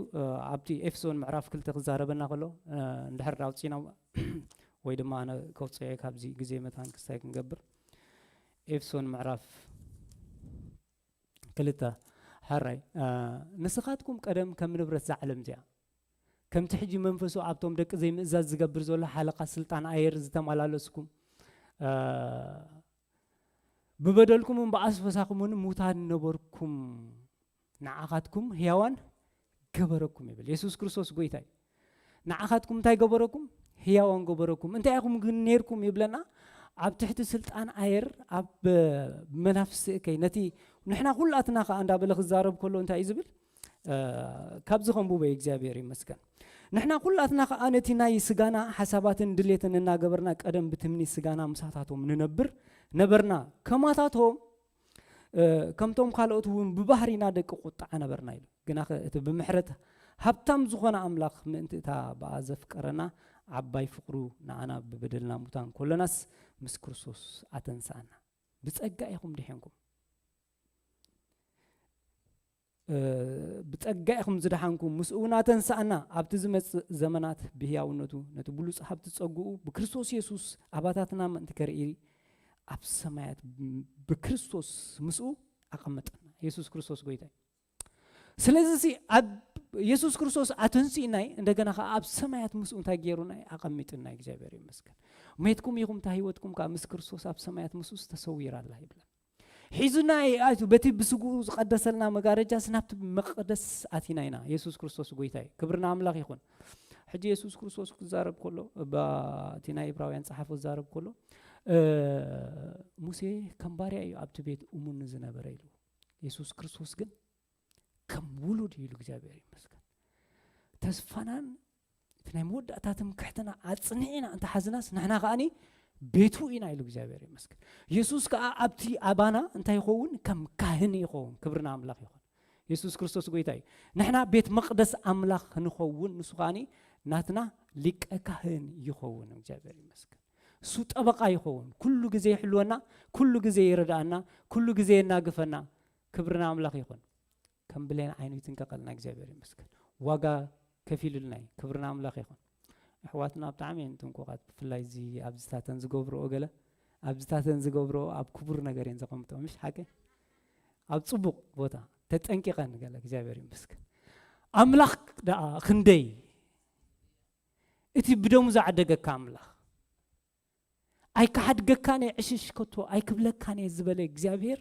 ኣብቲ ኤፍሶን ምዕራፍ ክልተ ክዛረበና ከሎ፣ እንድሕር ኣውፂና ወይ ድማ ኣነ ከውፅኦ ካብዚ ግዜ መታን ክስታይ ክንገብር፣ ኤፍሶን ምዕራፍ ክልተ፣ ሕራይ ንስኻትኩም ቀደም ከም ንብረት ዛዕለም እዚኣ፣ ከምቲ ሕጂ መንፈሱ ኣብቶም ደቂ ዘይምእዛዝ ዝገብር ዘሎ ሓለቓ ስልጣን ኣየር ዝተመላለስኩም፣ ብበደልኩምን ብኣስፈሳኹምን ሙታን ነበርኩም፣ ንዓኻትኩም ህያዋን ገበረኩም ይብል። የሱስ ክርስቶስ ጎይታ እዩ። ንዓኻትኩም እንታይ ገበረኩም? ህያዋን ገበረኩም። እንታይ ኢኹም ግን ነይርኩም ይብለና? ኣብ ትሕቲ ስልጣን ኣየር፣ ኣብ መናፍስቲ እከይ፣ ነቲ ንሕና ኩላትና ከኣ እንዳበለ ክዛረብ ከሎ እንታይ እዩ ዝብል? ካብዚ ከንብቦ እግዚኣብሔር ይመስገን። ንሕና ኩላትና ከኣ ነቲ ናይ ስጋና ሓሳባትን ድሌትን እናገበርና ቀደም ብትምኒት ስጋና ምሳታቶም ንነብር ነበርና። ከማታቶም ከምቶም ካልኦት እውን ብባህሪና ደቂ ቁጥዓ ነበርና ኢሉ። ግናኸ እቲ ብምሕረት ሃብታም ዝኾነ ኣምላኽ ምእንቲ እታ ብኣ ዘፍቀረና ዓባይ ፍቕሩ ንኣና ብበደልና ሙታን ኮለናስ ምስ ክርስቶስ ኣተንስኣና። ብጸጋ ኢኹም ድሒንኩም። ብጸጋ ኢኹም ዝደሓንኩም፣ ምስኡ እውን ኣተንስኣና። ኣብቲ ዝመጽእ ዘመናት ብህያውነቱ ነቲ ብሉጽ ሃብቲ ጸግኡ ብክርስቶስ የሱስ ኣባታትና ምእንቲ ከርኢ ኣብ ሰማያት ብክርስቶስ ምስኡ ኣቐመጠና። የሱስ ክርስቶስ ጎይታ እዩ። ስለዚ ሲ ኣብ የሱስ ክርስቶስ ኣተንሲእናይ፣ እንደገና ከኣ ኣብ ሰማያት ምስኡ እንታይ ገይሩናይ? ኣቐሚጡናይ። እግዚኣብሔር ይመስገን። ሜትኩም ኢኹም፣ እታ ህይወትኩም ከኣ ምስ ክርስቶስ ኣብ ሰማያት ምስኡ ተሰዊራ ኣላ ይብለና። ሒዙናይ ኣቱ በቲ ብስግኡ ዝቐደሰልና መጋረጃስ ናብቲ መቕደስ ኣቲና ኢና። የሱስ ክርስቶስ ጎይታ እዩ። ክብሪ ንኣምላኽ ይኹን። ሕጂ የሱስ ክርስቶስ ክዛረብ ከሎ፣ በቲ ናይ ዕብራውያን ጸሓፊ ክዛረብ ከሎ፣ ሙሴ ከም ባርያ እዩ ኣብቲ ቤት እሙን ዝነበረ ኢሉ። የሱስ ክርስቶስ ግን ከም ውሉድ እዩ ኢሉ። እግዚኣብሔር ይመስገን። ተስፋናን እቲ ናይ መወዳእታ ትምክሕትና ኣጽኒዕና እንተሓዝናስ ንሕና ከኣኒ ቤቱ ኢና ኢሉ። እግዚኣብሔር ይመስገን። የሱስ ከኣ ኣብቲ ኣባና እንታይ ይኸውን? ከም ካህን ይኸውን። ክብሪ ንኣምላኽ ይኹን። የሱስ ክርስቶስ ጎይታ እዩ። ንሕና ቤት መቕደስ ኣምላኽ ንኸውን፣ ንሱ ከኣኒ ናትና ሊቀ ካህን ይኸውን። እግዚኣብሔር ይመስገን። እሱ ጠበቃ ይኸውን። ኩሉ ግዜ ይሕልወና፣ ኩሉ ግዜ ይረድኣና፣ ኩሉ ግዜ የናግፈና። ክብሪ ንኣምላኽ ይኹን። ከም ብሌን ዓይኑ ይትንቀቐልና። እግዚኣብሔር ይመስገን። ዋጋ ከፊሉልና እዩ። ክብሪ ንኣምላኽ ይኹን። ኣሕዋትና ብጣዕሚ እየን ጥንቁቓት። ብፍላይ እዚ ኣብዝታተን ዝገብርኦ ገለ ኣብዝታተን ዝገብርኦ ኣብ ክቡር ነገር እየን ዘቐምጦ። ምሽ ሓቂ ኣብ ጽቡቕ ቦታ ተጠንቂቐን ገለ። እግዚኣብሔር ይመስገን። ኣምላኽ ደኣ ክንደይ እቲ ብደሙ ዝዓደገካ ኣምላኽ ኣይክሓድገካን እየ ዕሽሽ ከቶ ኣይክብለካን እየ ዝበለ እግዚኣብሔር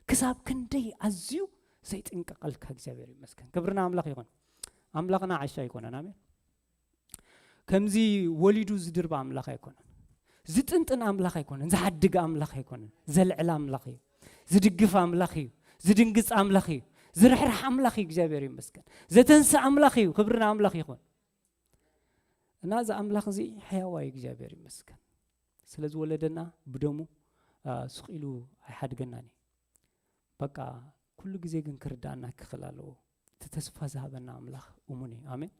ክሳብ ክንደይ ኣዝዩ ዘይጥንቀቐልካ እግዚኣብሔር ይመስገን። ክብሪ ንኣምላኽ ይኹን። ኣምላኽና ዓሻ ኣይኮነን። ኣሜን። ከምዚ ወሊዱ ዝድርባ ኣምላኽ ኣይኮነን። ዝጥንጥን ኣምላኽ ኣይኮነን። ዝሓድግ ኣምላኽ ኣይኮነን። ዘልዕል ኣምላኽ እዩ። ዝድግፍ ኣምላኽ እዩ። ዝድንግጽ ኣምላኽ እዩ። ዝርሕርሕ ኣምላኽ እዩ። እግዚኣብሔር ይመስገን። ዘተንስእ ኣምላኽ እዩ። ክብሪ ንኣምላኽ ይኹን። እና እዚ ኣምላኽ እዚ ሕያዋይ እግዚኣብሔር ይመስገን። ስለ ዝወለደና ብደሙ ስቕ ኢሉ ኣይሓድገናን እዩ። በቃ ኩሉ ግዜ ግን ክርዳእና ክኽእል ኣለዎ። እቲ ተስፋ ዝሃበና ኣምላኽ እሙን እዩ። ኣሜን።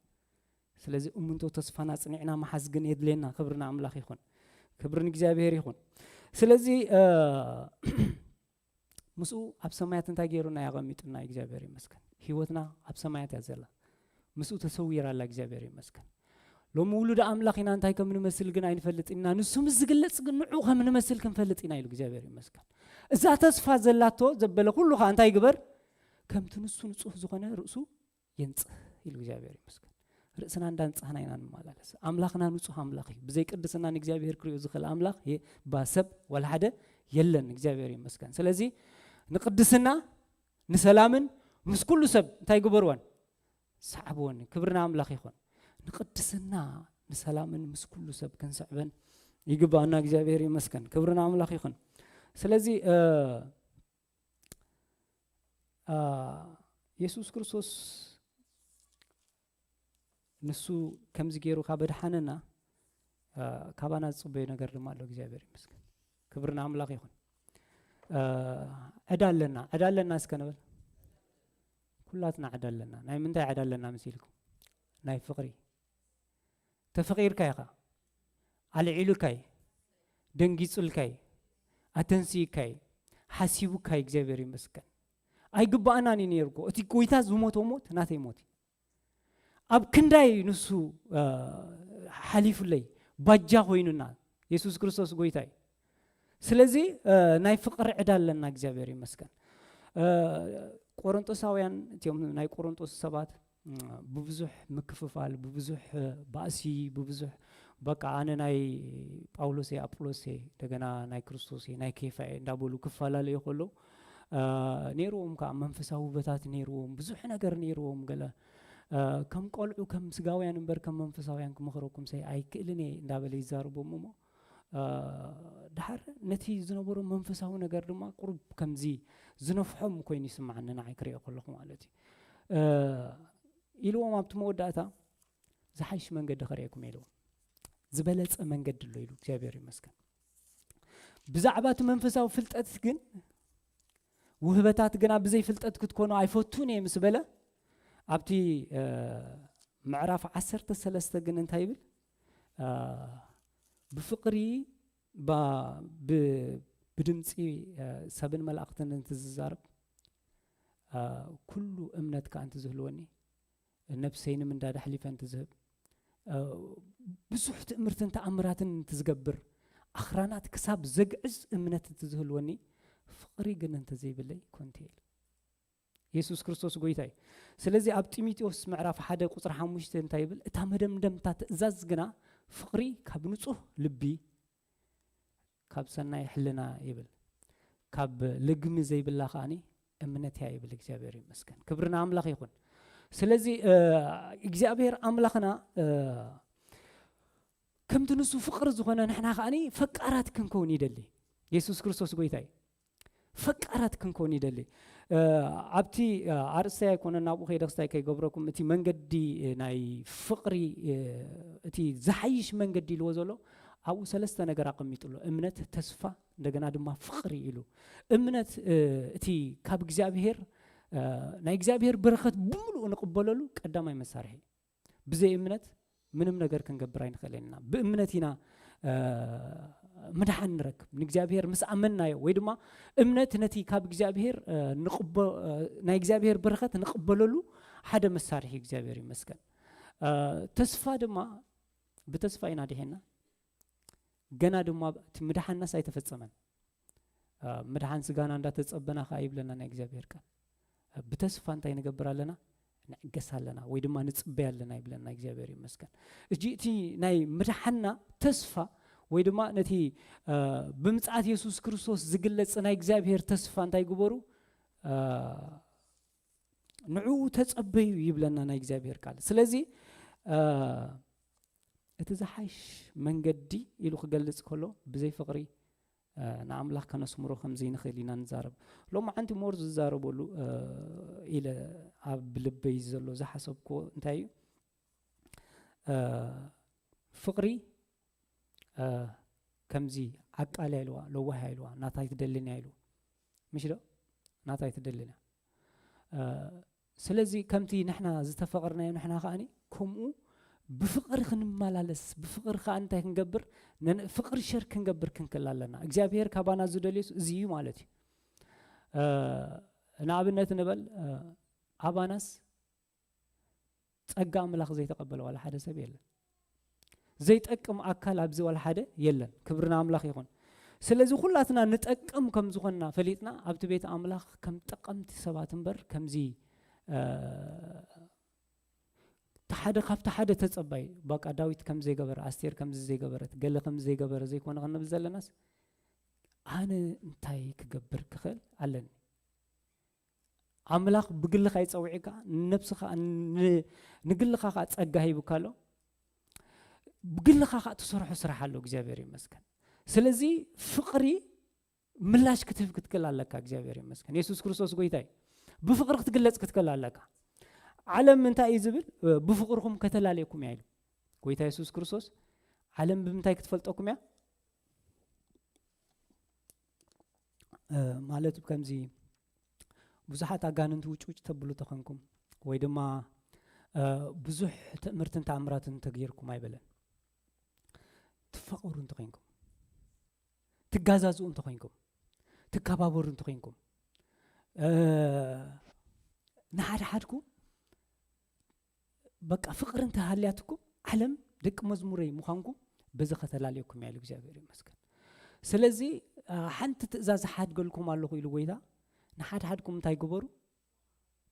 ስለዚ እሙንቶ ተስፋና ጽኒዕና መሓዝ ግን የድልየና። ክብሪ ንኣምላኽ ይኹን። ክብሪ ንእግዚኣብሔር ይኹን። ስለዚ ምስኡ ኣብ ሰማያት እንታይ ገይሩና? ያቐሚጡና። እግዚኣብሔር ይመስገን። ህይወትና ኣብ ሰማያት እያ ዘላ። ምስኡ ተሰዊራ ኣላ። እግዚኣብሔር ይመስገን። ሎሚ ውሉድ ኣምላኽ ኢና፣ እንታይ ከም ንመስል ግን ኣይንፈልጥ ኢና። ንሱ ምስ ዝግለጽ ግን ንዑ ከም ንመስል ክንፈልጥ ኢና ኢሉ እግዚኣብሔር ይመስገን። እዛ ተስፋ ዘላቶ ዘበለ ኩሉ ኸኣ እንታይ ይግበር? ከምቲ ንሱ ንጹህ ዝኾነ ርእሱ የንጽህ ኢሉ እግዚኣብሔር ይመስገን። ርእስና እንዳንጻህና ኢና ንመላለስ። ኣምላኽና ንጹህ ኣምላኽ እዩ። ብዘይ ቅድስና ንእግዚኣብሔር ክሪኦ ዝኽእል ኣምላኽ የ- ባሰብ ዋላ ሓደ የለን። እግዚኣብሔር ይመስገን። ስለዚ ንቅድስና ንሰላምን ምስ ኩሉ ሰብ እንታይ ግበርወን? ሰዓብወን። ክብሪ ንኣምላኽ ይኹን። ንቅድስና ንሰላምን ምስ ኩሉ ሰብ ክንስዕበን ይግባኣና። እግዚኣብሔር ይመስገን። ክብሪ ንኣምላኽ ይኹን። ስለዚ የሱስ ክርስቶስ ንሱ ከምዚ ገይሩ ካብ ኣድሓነና ካባና ዝፅበዮ ነገር ድማ ኣሎ። እግዚኣብሔር ይመስገን። ክብሪ ንኣምላኽ ይኹን። እ፣ ዕዳ ኣለና። ዕዳ ኣለና እስከ ንበል። ኩላትና ዕዳ ኣለና። ናይ ምንታይ ዕዳ ኣለና መሲልኩም? ናይ ፍቕሪ። ተፈቒርካ ኢኻ። ኣልዒሉካይ፣ ደንጊጹልካይ፣ ኣተንሲካይ፣ ሓሲቡካይ፣ እግዚኣብሔር ይመስገን። ኣይግባኣናን እዩ ነይሩ እኮ። እቲ ጎይታ ዝሞቶ ሞት ናተይ ሞት እዩ። ኣብ ክንዳይ ንሱ፣ እ፣ ሓሊፉለይ፣ ባጃ ኮይኑና፣ የሱስ ክርስቶስ ጎይታ እዩ። ስለዚ፣ እ፣ ናይ ፍቕሪ ዕዳ ኣለና፣ እግዚኣብሔር ይመስገን። እ፣ ቆሮንጦሳውያን፣ እቲኦም ናይ ቆሮንጦስ ሰባት፣ እ፣ ብብዙሕ ምክፍፋል፣ ብብዙሕ፣ እ፣ ባእሲ፣ ብብዙሕ በቃ ኣነ ናይ ጳውሎስ እየ፣ ኣጵሎስ እየ፣ እንደገና ናይ ክርስቶስ እየ፣ ናይ ኬፋ እየ እንዳበሉ ክፈላለዩ ከለዉ፣ እ፣ ነይርዎም ከዓ መንፈሳዊ ውበታት ነይርዎም፣ ብዙሕ ነገር ነይርዎም። ገለ፣ እ፣ ከም ቆልዑ፣ ከም ስጋውያን እምበር ከም መንፈሳውያን ክመኽረኩም ሰይ ኣይክእልን እየ እንዳበለ ይዛረቦም እሞ፣ እ፣ ድሓር ነቲ ዝነበሮ መንፈሳዊ ነገር ድማ ቁሩብ ከምዚ ዝነፍሖም ኮይኑ ይስምዓኒ ንዓይ ክሪኦ ከለኹ ማለት እዩ። እ፣ ኢልዎም ኣብቲ መወዳእታ፣ "ዝሓይሽ መንገዲ ከርእየኩም" ኢልዎም። ዝበለጸ መንገዲ ኣሎ ኢሉ፣ እግዚኣብሔር ይመስገን። ብዛዕባ እቲ መንፈሳዊ ፍልጠት ግን፣ ውህበታት ግና ብዘይ ፍልጠት ክትኮኑ ኣይፈቱን እየ ምስ በለ፣ ኣብቲ፣ እ፣ ምዕራፍ ዓሰርተ ሰለስተ ግን እንታይ ይብል? እ፣ ብፍቕሪ ባ-፣ ብ-፣ ብድምፂ፣ እ፣ ሰብን መላእኽትን እንትዝዛረብ፣ እ፣ ኩሉ እምነት ከዓ እንትዝህልወኒ፣ ነብሰይ ንምንዳድ ኣሕሊፈ እንትዝህብ፣ እ፣ ብዙሕ ትእምርትን ተኣምራትን እንትዝገብር፣ ኣኽራናት ክሳብ ዘግዕዝ እምነት እንትዝህልወኒ፣ ፍቕሪ ግን እንተዘይብለይ ኮንተ ኢሉ። የሱስ ክርስቶስ ጎይታ እዩ። ስለዚ ኣብ ጢሞቴዎስ ምዕራፍ ሓደ ቁጽሪ ሓሙሽተ እንታይ ይብል? "እታ መደምደምታ ትእዛዝ ግና ፍቕሪ ካብ ንጹህ ልቢ፣ ካብ ሰናይ ሕልና" ይብል። "ካብ ልግሚ ዘይብላ ከኣኒ እምነት እያ" ይብል። እግዚኣብሔር ይመስገን። ክብሪ ንኣምላኽ ይኹን። ስለዚ፣ እ፣ እግዚኣብሔር ኣምላኽና፣ እ፣ ከምቲ ንሱ ፍቕሪ ዝኾነ ንሕና ከኣኒ ፈቃራት ክንከውን ይደሊ። የሱስ ክርስቶስ ጎይታ እዩ። ፈቃራት ክንከውን ይደሊ። እ፣ ኣብቲ፣ እ፣ ኣርእስተይ ኣይኮነን፣ ናብኡ ከይደ ክስታይ ከይገብረኩም፣ እቲ መንገዲ፣ እ፣ ናይ ፍቕሪ፣ እ፣ እቲ ዝሓይሽ መንገዲ ኢልዎ ዘሎ፣ ኣብኡ ሰለስተ ነገር ኣቐሚጡ ኣሎ። እምነት፣ ተስፋ፣ እንደገና ድማ ፍቕሪ ኢሉ። እምነት፣ እ፣ እቲ ካብ እግዚኣብሔር፣ እ፣ ናይ እግዚኣብሔር በረኸት ብምሉኡ ንቕበለሉ ቀዳማይ መሳርሒ። ብዘይ እምነት ምንም ነገር ክንገብር ኣይንኽእልን ኢና። ብእምነት ኢና፣ እ፣ ምድሓን ንረክብ። ንእግዚኣብሔር ምስ ኣመንናዮ፣ ወይ ድማ እምነት ነቲ ካብ እግዚኣብሔር፣ እ፣ ንቕበ-፣ እ፣ ናይ እግዚኣብሔር በረኸት ንቕበለሉ ሓደ መሳርሒ፣ እግዚኣብሔር ይመስገን። እ፣ ተስፋ ድማ፣ ብተስፋ ኢና ድሒንና። ገና ድማ እቲ ምድሓንናስ ኣይተፈጸመን። እ፣ ምድሓን ስጋና እንዳተጸበና ከኣ ይብለና ናይ እግዚኣብሔር ቃል። እ፣ ብተስፋ እንታይ ንገብር ኣለና? ንዕገስ ኣለና፣ ወይ ድማ ንጽበይ ኣለና ይብለና። እግዚኣብሔር ይመስገን። እጂ እቲ ናይ ምድሓንና ተስፋ፣ ወይ ድማ ነቲ፣ እ፣ ብምጽኣት የሱስ ክርስቶስ ዝግለጽ ናይ እግዚኣብሔር ተስፋ እንታይ ግበሩ? እ፣ ንዕኡ ተጸበዩ ይብለና ናይ እግዚኣብሔር ቃል። ስለዚ፣ እ፣ እቲ ዝሓይሽ መንገዲ ኢሉ ክገልጽ ከሎ፣ ብዘይ ፍቕሪ፣ እ፣ ንኣምላኽ ከነስምሮ ከም ዘይንኽእል ኢና ንዛረብ። ሎማዓንቲ ሞር ዝዛረበሉ፣ እ፣ ኢለ ኣብ ልበይ ዘሎ ዝሓሰብክዎ እንታይ እዩ? እ፣ ፍቕሪ፣ እ፣ ከምዚ ዓቃል እያ ኢልዋ፣ ለዋህ እያ ኢልዋ፣ ናታ ኣይትደልን እያ ኢሉ። ምሽ ዶ? ናታ ኣይትደልን እያ። እ፣ ስለዚ ከምቲ ንሕና ዝተፈቐርናዮ ንሕና ከኣኒ ከምኡ ብፍቕሪ ክንመላለስ፣ ብፍቕሪ ከኣ እንታይ ክንገብር? ነን-፣ ፍቕሪ ሸር ክንገብር ክንክእል ኣለና። እግዚኣብሔር ካባና ዝደልዮስ እዚ እዩ ማለት እዩ። እ፣ ንኣብነት ንበል፣ እ፣ ኣባናስ ጸጋ ኣምላኽ ዘይተቐበለ ዋላ ሓደ ሰብ የለን። ዘይጠቅም ኣካል ኣብዚ ዋላ ሓደ የለን። ክብሪ ንኣምላኽ ይኹን። ስለዚ ኩላትና ንጠቅም ከም ዝኾንና ፈሊጥና ኣብቲ ቤት ኣምላኽ ከም ጠቀምቲ ሰባት እምበር ከምዚ፣ እ፣ እቲ ሓደ ካብቲ ሓደ ተጸባይ፣ በቃ ዳዊት ከም ዘይገበረ፣ ኣስቴር ከምዚ ዘይገበረት፣ ገለ ከም ዘይገበረ ዘይኮነ ክንብል ዘለናስ፣ ኣነ እንታይ ክገብር ክኽእል ኣለኒ? ኣምላኽ ብግልኻ ይጸውዒካ፣ ንነብስኻ፣ ን-፣ ንግልኻ ኸኣ ጸጋ ሂቡካ ኣሎ። ብግልኻ ኸኣ ትሰርሖ ስራሕ ኣሎ፣ እግዚኣብሔር ይመስገን። ስለዚ ፍቕሪ ምላሽ ክትህብ ክትክእል ኣለካ፣ እግዚኣብሔር ይመስገን። የሱስ ክርስቶስ ጎይታ እዩ። ብፍቕሪ ክትግለጽ ክትክእል ኣለካ። ዓለም እንታይ እዩ ዝብል? ብፍቕርኹም ከተላለየኩም እያ ኢሉ። ጎይታ የሱስ ክርስቶስ፣ "ዓለም ብምንታይ ክትፈልጠኩም እያ?" ማለት ከምዚ ብዙሓት ኣጋንንቲ ውጭውጭ ተብሉ ተኾንኩም ወይ ድማ ብዙሕ ትእምርትን ተኣምራትን ተገይርኩም ኣይበለን። ትፋቐሩ እንተኾይንኩም፣ ትጋዛዝኡ እንተኾይንኩም፣ ትከባበሩ እንተኾይንኩም፣ ንሓድሓድኩ በቃ ፍቕሪ እንተሃልያትኩም ዓለም ደቂ መዝሙረይ ምዃንኩም በዚ ከተላልየኩም እያ ኢሉ እግዚኣብሔር ይመስገን። ስለዚ ሓንቲ ትእዛዝ ሓድገልኩም ኣለኹ ኢሉ ጎይታ፣ ንሓድሓድኩም እንታይ ግበሩ?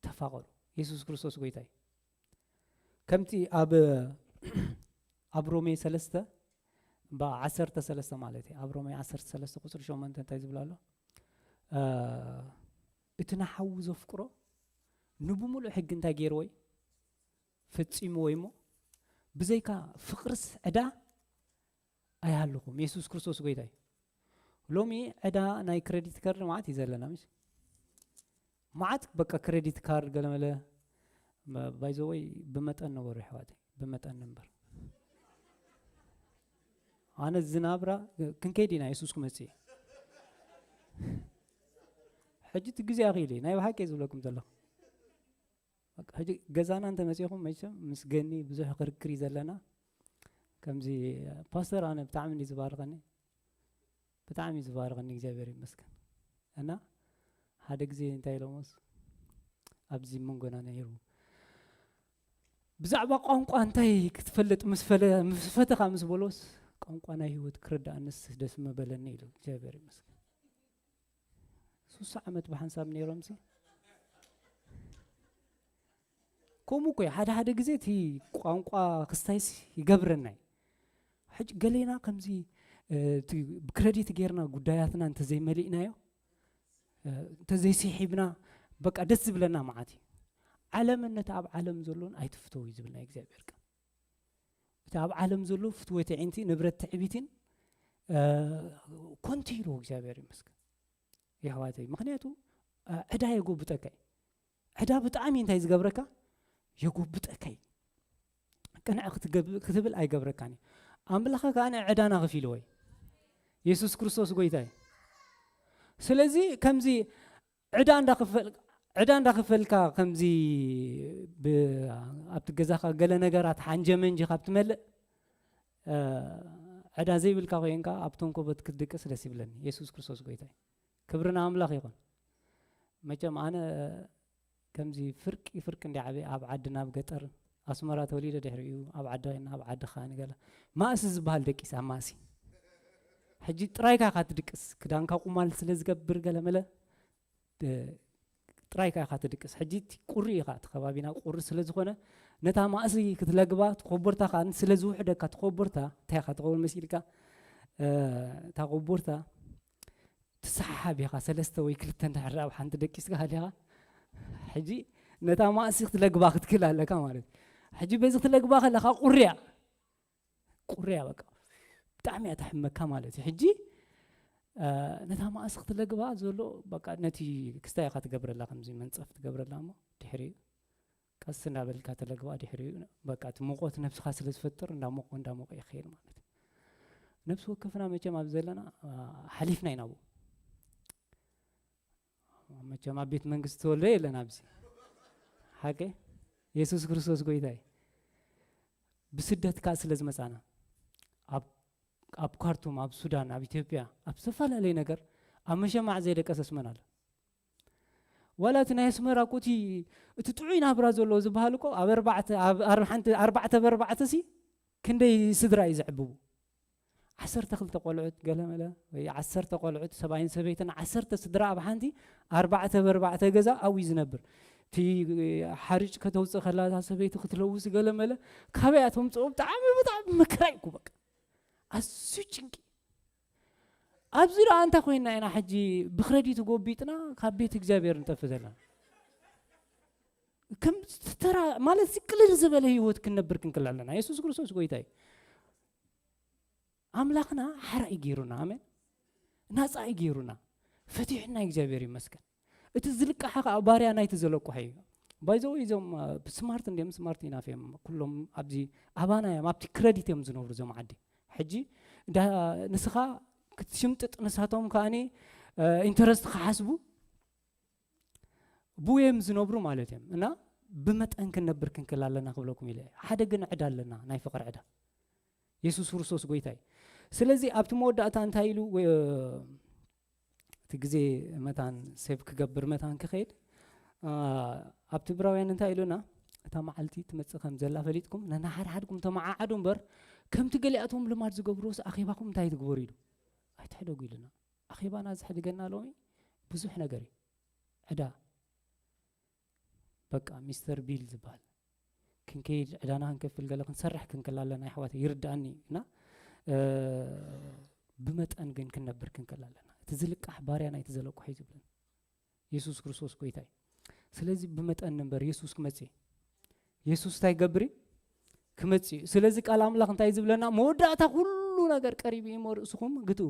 ተፋቐሩ። የሱስ ክርስቶስ ጎይታ እዩ። ከምቲ ኣብ ኣብ ሮሜ ሰለስተ ብዓሰርተ ሰለስተ ማለት እዩ። ኣብ ሮሜ ዓሰርተ ሰለስተ ቁፅሪ ሸሞንተ እንታይ ዝብል ኣሎ? እቲ ንሓዉ ዘፍቅሮ ንብምሉእ ሕጊ እንታይ ገይርዎ እዩ? ፈጺምዎ እዩ። እሞ ብዘይካ ፍቕርስ ዕዳ ኣይሃልኹም። የሱስ ክርስቶስ ጎይታ እዩ። ሎሚ ዕዳ ናይ ክሬዲት ካርድ መዓት እዩ ዘለና። ምስ መዓት በቃ ክሬዲት ካርድ ገለመለ ባይዘወይ ብመጠን ነበሩ ይሕዋተይ፣ ብመጠን ነበር። ኣነ ዝናብራ ክንከይድ ኢና የሱስ ክመጽእ እዩ። ሕጂ እቲ ግዜ ኣኽኢሉ እዩ ናይ ብሓቂ ዝብለኩም ዘለኹ። ሕጂ ገዛና እንተመፂኹም መቸም ምስ ገኒ ብዙሕ ክርክር እዩ ዘለና። ከምዚ ፓስተር ኣነ ብጣዕሚ እንዲ ዝባርኸኒ ብጣዕሚ እዩ ዝባርኸኒ እግዚኣብሔር ይመስገን። እና ሓደ ግዜ እንታይ ኢሎሞስ ኣብዚ መንጎና ነይሩ ብዛዕባ ቋንቋ እንታይ ክትፈልጥ ምስ ፈለ ምስ ፈተኻ ምስ በሎስ ቋንቋ ናይ ህይወት ክርዳእንስ ደስ መበለኒ ኢሉ እግዚኣብሔር ይመስገን። ሱሳ ዓመት ብሓንሳብ ነይሮም ሲ ከምኡ እኮ ሓደ ሓደ ግዜ እቲ ቋንቋ ክስታይስ ይገብረና እዩ። ሕጂ ገሌና ከምዚ እቲ ብክረዲት ጌርና ጉዳያትና እንተዘይመሊእናዮ እንተዘይስሒብና በቃ ደስ ዝብለና መዓት እዩ። ዓለምን ነቲ ኣብ ዓለም ዘሎን ኣይትፍተው እዩ ዝብል ናይ እግዚኣብሔር ቃል። እቲ ኣብ ዓለም ዘሎ ፍትወት ዕንቲ ንብረት ትዕቢትን ኮንቲ ኢልዎ እግዚኣብሔር ይመስገን። የሕዋተይ ምክንያቱ ዕዳ የጎብጠካ እዩ። ዕዳ ብጣዕሚ እንታይ ዝገብረካ የጎብጠካ እዩ። ቅንዕ ክትብል ኣይገብረካን እዩ። ኣምላኸ ከዓ ዕዳና ከፊልዎ እዩ። የሱስ ክርስቶስ ጎይታ እዩ። ስለዚ ከምዚ ዕዳ እንዳኸፈልካ ከምዚ ኣብቲ ገዛኻ ገለ ነገራት ሓንጀመንጂ ካብ ትመልእ ዕዳ ዘይብልካ ኮይንካ ኣብ ተንኮበት ክትድቅስ ደስ ይብለኒ። የሱስ ክርስቶስ ጎይታ እዩ። ክብሪ ንኣምላኽ ይኹን። መቸም ኣነ ከምዚ ፍርቂ ፍርቂ እንዲ ዓበየ ኣብ ዓዲ ናብ ገጠር ኣስመራ ተወሊደ ድሕሪኡ ኣብ ዓዲ ኮይና ኣብ ዓዲ ከኣ ንገለ ማእሲ ዝበሃል ደቂስ ኣብ ማእሲ ሕጂ ጥራይካ ኢኻ ትድቅስ። ክዳንካ ቁማል ስለ ዝገብር ገለ መለ ጥራይካ ኢኻ ትድቅስ። ሕጂ እቲ ቁሪ ኢኻ እቲ ከባቢና ቁሪ ስለ ዝኾነ ነታ ማእሲ ክትለግባ ትኮቦርታ ከኣ ስለ ዝውሕደካ ትኮቦርታ እንታይ ኢኻ ትኸውን መሲልካ እታ ኮቦርታ ትሰሓሓብ ኢኻ ሰለስተ ወይ ክልተ እንድሕር ኣብ ሓንቲ ደቂስካ ሃሊኻ ሕጂ ነታ ማእሲ ክትለግባ ክትክእል ኣለካ ማለት እዩ። ሕጂ በዚ ክትለግባ ከለኻ ቁርያ ቁርያ በቃ ብጣዕሚ እያ ተሕመካ ማለት እዩ። ሕጂ ነታ ማእሲ ክትለግባ ዘሎ በቃ ነቲ ክስታይ ኢኻ ትገብረላ ከምዚ መንፀፍ ትገብረላ እሞ ድሕሪኡ ቀስ እንዳበልካ ተለግባ ድሕሪኡ በቃ እቲ ሙቐት ነብስኻ ስለ ዝፈጥር እንዳሞቆ እንዳሞቆ ይኸይድ ማለት እዩ። ነብሲ ወከፍና መቸም ኣብ ዘለና ሓሊፍና ኢና ብኡ። መቸም ኣብ ቤት መንግስቲ ተወልደ የለን ኣብዚ ሓቂ የሱስ ክርስቶስ ጎይታ እዩ። ብስደት ከዓ ስለ ዝመፃና ኣብ ካርቱም ኣብ ሱዳን ኣብ ኢትዮጵያ ኣብ ዝተፈላለየ ነገር ኣብ መሸማዕ ዘይደቀሰስ መን ኣሎ? ዋላ እቲ ናይ ኣስመራ እኮ እቲ እቲ ጥዑይ ናብራ ዘለዎ ዝበሃል እኮ ኣብ ኣርባዕተ ኣብ ኣር- ሓንቲ ኣርባዕተ በርባዕተ ሲ ክንደይ ስድራ እዩ ዘዕብቡ? ዓሰርተ ክልተ ቆልዑት ገለመለ ወይ ዓሰርተ ቆልዑት ሰብኣይን ሰበይትን ዓሰርተ ስድራ ኣብ ሓንቲ ኣርባዕተ በርባዕተ ገዛ ኣብኡ እዩ ዝነብር። እቲ ሓርጭ ከተውፅእ ከላ እታ ሰበይቲ ክትለውስ ገለመለ ካበይ እያ ተምፅኦ? ብጣዕሚ ብጣዕሚ መከራ እዩ እኮ በቃ ኣዝዩ ጭንቂ። ኣብዚ ደኣ እንታይ ኮይንና ኢና ሕጂ ብክረዲት ጎቢጥና ካብ ቤት እግዚኣብሔር ንጠፍ ዘለና? ከም ተራ ማለት እዚ ቅልል ዝበለ ህይወት ክንነብር ክንክል ኣለና። የሱስ ክርስቶስ ጎይታ እዩ። ኣምላኽና ሓራይ ገይሩና፣ ኣሜን፣ ናጻ እዩ ገይሩና፣ ፈቲሑና እግዚኣብሔር ይመስገን። እቲ ዝልቃሓ ከዓ ባርያ ናይቲ ዘለቁሐ እዩ። ባይዘው እዞም ስማርት እንዲም ስማርት ኢናፍ እዮም ኩሎም ኣብዚ ኣባና እዮም ኣብቲ ክረዲት እዮም ዝነብሩ እዞም ዓዲ። ሕጂ ንስኻ ክትሽምጥጥ ንሳቶም ከኣኒ ኢንተረስት ክሓስቡ ብኡ እዮም ዝነብሩ ማለት እዮም። እና ብመጠን ክንነብር ክንክእል ኣለና ክብለኩም ኢለ። ሓደ ግን ዕዳ ኣለና፣ ናይ ፍቕሪ ዕዳ። የሱስ ክርስቶስ ጎይታ እዩ። ስለዚ ኣብቲ መወዳእታ እንታይ ኢሉ፣ ወ-፣ እቲ ግዜ መታን ሴቭ ክገብር መታን ክኸይድ፣ አ፣ ኣብቲ ዕብራውያን እንታይ ኢሉና? እታ መዓልቲ ትመጽእ ከም ዘላ ፈሊጥኩም ነንሓድሓድኩም ተመዓዓዱ እምበር፣ ከምቲ ገሊኣቶም ልማድ ዝገብርዎስ ኣኼባኹም እንታይ ትግበሩ ኢሉ? ኣይትሕደጉ ኢሉና። ኣኼባና ዝሕድገና ሎሚ ብዙሕ ነገር እዩ። ዕዳ፣ በቃ ሚስተር ቢል ዝበሃል። ክንከይድ ዕዳና ክንከፍል ገለ ክንሰርሕ ክንክእል ኣለና፣ ኣሕዋተይ፣ ይርድኣኒ። እና፣ እ፣ ብመጠን ግን ክንነብር ክንክእል ኣለና። እቲ ዝልቃሕ ባርያ ናይቲ ዘለቅሖ እዩ ዝብለና። የሱስ ክርስቶስ ጎይታ እዩ። ስለዚ ብመጠን ንንበር፣ የሱስ ክመጽእ እዩ። የሱስ እንታይ ይገብር እዩ? ክመጽእ እዩ። ስለዚ ቃል ኣምላኽ እንታይ ዝብለና? መወዳእታ ኩሉ ነገር ቀሪቡ እዩ እሞ ርእስኹም ግትኡ፣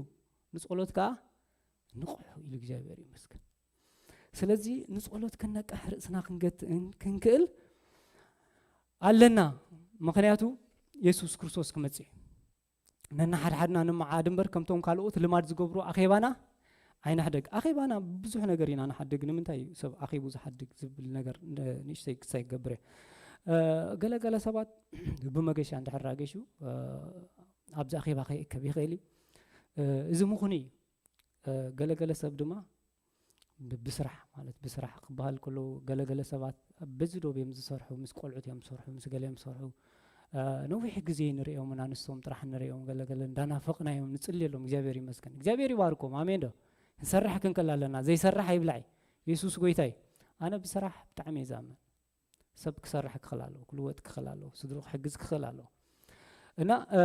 ንጸሎት ከኣ ንቕሑ ኢሉ እግዚኣብሔር ይመስገን። ስለዚ ንጸሎት ክንነቅሕ ርእስና ክንገትእን ክንክእል ኣለና። ምኽንያቱ የሱስ ክርስቶስ ክመጽእ እዩ። ነንሓድሓድና ንመዓድ እምበር ከምቶም ካልኦት ልማድ ዝገብሩ ኣኼባና ኣይንሕደግ። ኣኼባና ብዙሕ ነገር ኢና ንሓድግ። ንምንታይ እዩ ሰብ ኣኼቡ ዝሓድግ ዝብል ነገር ን-፣ ንእሽተይ ክሳይ ክገብር እየ። እ፣ ገለገለ ሰባት ብመገሻ እንድሕር ኣገሹ፣ እ፣ ኣብዚ ኣኼባ ከይእከብ ይኽእል እዩ። እ፣ እዚ ምኹን እዩ። እ፣ ገለገለ ሰብ ድማ ብ-፣ ብስራሕ ማለት ብስራሕ ክበሃል ከሎ ገለገለ ሰባት በዚ ዶብ እዮም ዝሰርሑ፣ ምስ ቆልዑት እዮም ዝሰርሑ፣ ምስ ገለ እዮም ዝሰርሑ። እ፣ ነዊሕ ግዜ ንርእዮም እና ንሶም ጥራሕ ንርእዮም፣ ገለገለ እንዳናፈቕናዮም ንጽልየሎም። እግዚኣብሔር ይመስገን። እግዚኣብሔር ይባርኮም። ኣሜን ዶ? ክንሰርሕ ክንክእል ኣለና። ዘይሰርሕ ኣይብላዕ። የሱስ ጎይታ እዩ። ኣነ ብስራሕ ብጣዕሚ እየ ዝኣምን። ሰብ ክሰርሕ ክኽእል ኣለዎ፣ ክልወጥ ክኽእል ኣለዎ፣ ስድሩ ክሕግዝ ክኽእል ኣለዎ። እና፣ እ፣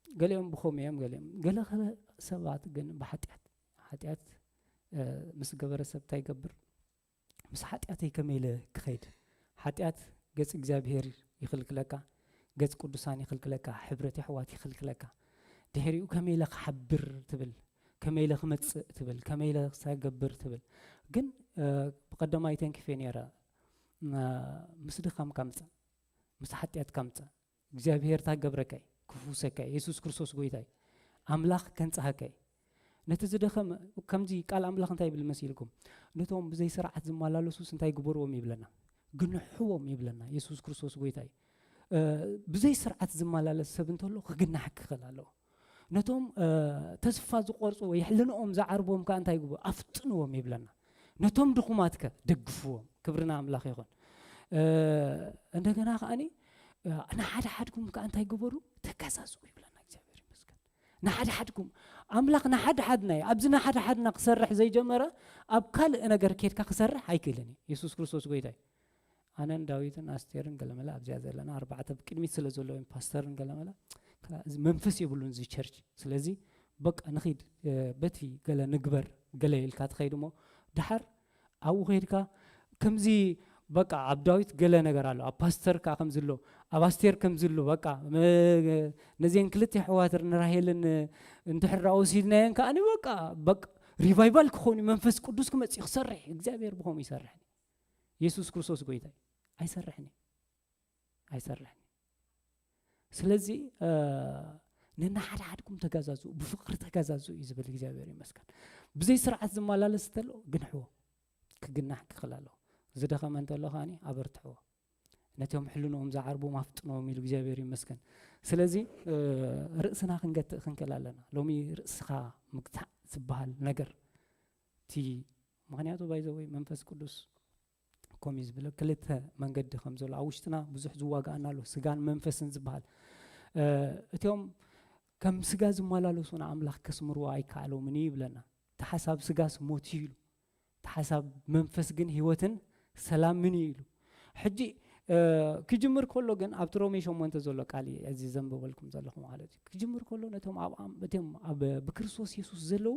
ገሊኦም ብኸምኡ እዮም፣ ገሊኦም፣ ገለ ገለ ሰባት ግን ብሓጢኣት፣ ሓጢኣት፣ እ፣ ምስ ገበረ ሰብ እንታይ ይገብር? ምስ ሓጢኣተይ ከመይ ኢለ ክኸይድ? ሓጢኣት ገጽ እግዚኣብሔር ይኽልክለካ፣ ገጽ ቅዱሳን ይኽልክለካ፣ ሕብረት የሕዋት ይኽልክለካ። ድሕሪኡ ከመይ ኢለ ክሓብር ትብል፣ ከመይ ኢለ ክመጽእ ትብል፣ ከመይ ኢለ ክገብር ትብል። ግን፣ እ፣ ብቐደማይ ተንኪፈ ነይረ፣ እ፣ ምስ ድኻምካ ምጻእ፣ ምስ ሓጢኣትካ ምጻእ። እግዚኣብሔር እንታይ ክገብረካ እዩ? ክፍውሰካ እዩ። የሱስ ክርስቶስ ጎይታ እዩ። ኣምላኽ ከንጽሃካ እዩ። ነቲ ዝደኸመ፣ ከምዚ ቃል ኣምላኽ እንታይ ይብል መሲልኩም? ነቶም ብዘይ ስርዓት ዝመላለሱስ እንታይ ግበርዎም ይብለና? ግንሕዎም ይብለና። የሱስ ክርስቶስ ጎይታ እዩ። እ፣ ብዘይ ስርዓት ዝመላለስ ሰብ እንተሎ ክግናሕ ክኽእል ኣለዎ። ነቶም፣ እ፣ ተስፋ ዝቖርጹ ወይ ሕልንኦም ዝዓርቦም ከኣ እንታይ ግበሩ? ኣፍጥንዎም ይብለና። ነቶም ድኹማት ከ ደግፍዎም። ክብሪ ንኣምላኽ ይኹን። እ፣ እንደገና ከኣኒ፣ እ፣ ንሓድሓድኩም ከኣ እንታይ ግበሩ? ተጋዛዝኡ ይብለና እግዚኣብሔር ይመስገን። ንሓድሓድኩም። ኣምላኽ ንሓድሓድና እዩ። ኣብዚ ንሓድሓድና ክሰርሕ ዘይጀመረ ኣብ ካልእ ነገር ኬድካ ክሰርሕ ኣይክእልን እዩ። የሱስ ክርስቶስ ጎይታ እዩ። ኣነን ዳዊትን ኣስቴርን ገለመለ ኣብዚኣ ዘለና ኣርባዕተ ብቅድሚት ስለ ዘለዉ እዮም ፓስተርን ገለመለ። ከ-፣ እዚ መንፈስ የብሉን እዚ ቸርች። ስለዚ በቃ ንኺድ፣ እ፣ በቲ ገለ ንግበር ገለ ኢልካ ትኸይድ እሞ ድሓር ኣብኡ ከይድካ ከምዚ በቃ ኣብ ዳዊት ገለ ነገር ኣሎ፣ ኣብ ፓስተር ከኣ ከምዚ ኣሎ፣ ኣብ ኣስቴር ከምዚ ኣሎ። በቃ መ-፣ ነዚአን ክልተ ኣሕዋት ንራሄልን እንድሕር ደኣ ወሲድናየን ከኣኒ በቃ፣ በቃ ሪቫይቫል ክኾን እዩ፣ መንፈስ ቅዱስ ክመጽእ እዩ፣ ክሰርሕ እዩ። እግዚኣብሔር ብኸምኡ ይሰርሕ። የሱስ ክርስቶስ ጎይታ እዩ። ኣይሰርሕን እዩ። ኣይሰርሕን እዩ። ስለዚ፣ እ፣ ነንሓድሓድኩም ተጋዛዝኡ፣ ብፍቕሪ ተጋዛዝኡ እዩ ዝብል። እግዚኣብሔር ይመስገን። ብዘይ ስርዓት ዝመላለስ እንተሎ ግንሕዎ፣ ክግናሕ ክኽእል ኣለዎ። ዝደኸመ እንተሎ ከኣኒ ኣበርትዕዎ። ነቶም ሕልንኦም ዝዓርቦም ኣፍጥንዎም ኢሉ እግዚኣብሔር ይመስገን። ስለዚ፣ እ፣ ርእስና ክንገትእ ክንክእል ኣለና። ሎሚ ርእስኻ ምግታእ ዝበሃል ነገር እቲ፣ ምኽንያቱ ባይ ዘ ወይ መንፈስ ቅዱስ ከምኡ እዩ ዝብል። ክልተ መንገዲ ከም ዘሎ ኣብ ውሽጥና ብዙሕ ዝዋጋኣና ኣሎ፣ ስጋን መንፈስን ዝበሃል። እ፣ እቲኦም ከም ስጋ ዝመላለሱ ንኣምላኽ ከስምርዎ ኣይከኣሎምን እዩ ይብለና። እቲ ሓሳብ ስጋስ ሞት እዩ ኢሉ፣ እቲ ሓሳብ መንፈስ ግን ህይወትን ሰላምን እዩ ኢሉ። ሕጂ፣ እ፣ ክጅምር ከሎ ግን ኣብቲ ሮሜ ሸሞንተ ዘሎ ቃል እዩ እዚ ዘንበበልኩም ዘለኹ ማለት እዩ። ክጅምር ከሎ ነቶም ኣብ ኣም-፣ እቶም ኣብ ብክርስቶስ የሱስ ዘለዉ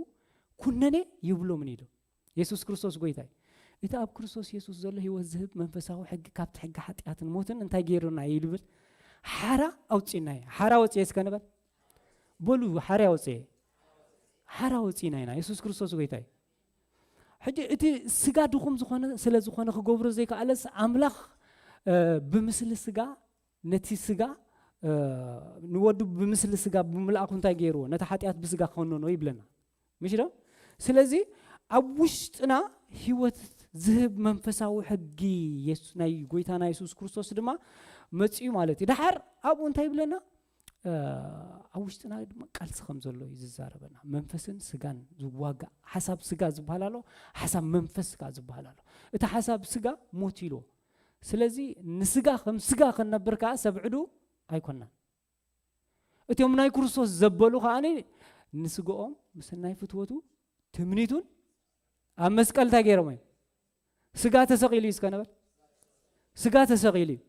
ኩነኔ ይብሎምን ኢሉ። የሱስ ክርስቶስ ጎይታ እዩ። እቲ ኣብ ክርስቶስ የሱስ ዘሎ ህይወት ዝህብ መንፈሳዊ ሕጊ ካብቲ ሕጊ ሓጢኣትን ሞትን እንታይ ገይሩና እዩ ይብል? ሓራ ኣውጺእና እዩ። ሓራ ወጽኤ እስከ ንበል። በሉ፣ ሓራ ወጽኤ። ሓራ ወጺእና ኢና። የሱስ ክርስቶስ ጎይታ እዩ። ሕጂ እቲ ስጋ ድኹም ዝኾነ፣ ስለ ዝኾነ ክገብሮ ዘይከኣለስ ኣምላኽ፣ እ፣ ብምስሊ ስጋ፣ ነቲ ስጋ፣ እ፣ ንወዱ ብምስሊ ስጋ ብምልኣኹ እንታይ ገይርዎ? ነቲ ሓጢኣት ብስጋ ክኾነኖ ይብለና። ምሽ ዶ? ስለዚ ኣብ ውሽጥና ህይወት ዝህብ መንፈሳዊ ሕጊ የሱስ፣ ናይ ጎይታና የሱስ ክርስቶስ ድማ መጺኡ ማለት እዩ። ደሓር ኣብኡ እንታይ ይብለና? እ፣ ኣብ ውሽጥና ድማ ቃልሲ ከም ዘሎ እዩ ዝዛረበና። መንፈስን ስጋን ዝዋጋእ ሓሳብ ስጋ ዝበሃል ኣሎ፣ ሓሳብ መንፈስ ከኣ ዝበሃል ኣሎ። እቲ ሓሳብ ስጋ ሞት ኢልዎ። ስለዚ ንስጋ ከም ስጋ ክንነብር ከኣ ሰብ ዕዱ ኣይኮናን። እቶም ናይ ክርስቶስ ዘበሉ ከኣ ንስግኦም ምስ ናይ ፍትወቱ ትምኒቱን ኣብ መስቀል እንታይ ገይሮም እዮም? ስጋ ተሰቒሉ እዩ እስከ ንበል። ስጋ ተሰቒሉ እዩ።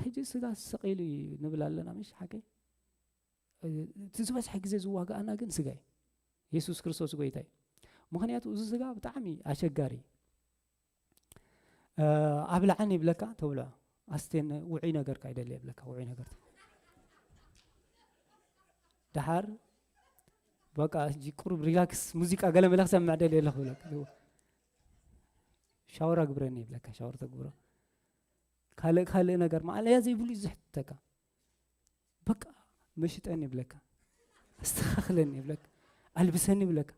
ሕጂ ስጋ ተሰቒሉ እዩ ንብል ኣለና፣ ምሽ ሓቀይ? እቲ ዝበዝሐ ግዜ ዝዋጋኣና ግን ስጋ እዩ። የሱስ ክርስቶስ ጎይታ እዩ። ምኽንያቱ እዚ ስጋ ብጣዕሚ ኣሸጋሪ እዩ። እ፣ ኣብልዓኒ ይብለካ፣ ተብልዖ። ኣስቴን ውዑይ ነገር ከኣ ይደሊ ይብለካ፣ ውዑይ ነገር። ደሓር በቃ ሕጂ ቁሩብ ሪላክስ ሙዚቃ ገለ መለ ክሰምዕ ደልየ ኣለኹ ይብለካ። ሻወር ኣግብረኒ ይብለካ፣ ሻወር ተግብሮ። ካልእ ካልእ ነገር ማዕለያ ዘይብሉ እዩ ዝሕተካ። በቃ መሽጠኒ ይብለካ፣ ኣስተኻኽለኒ ይብለካ፣ ኣልብሰኒ ይብለካ፣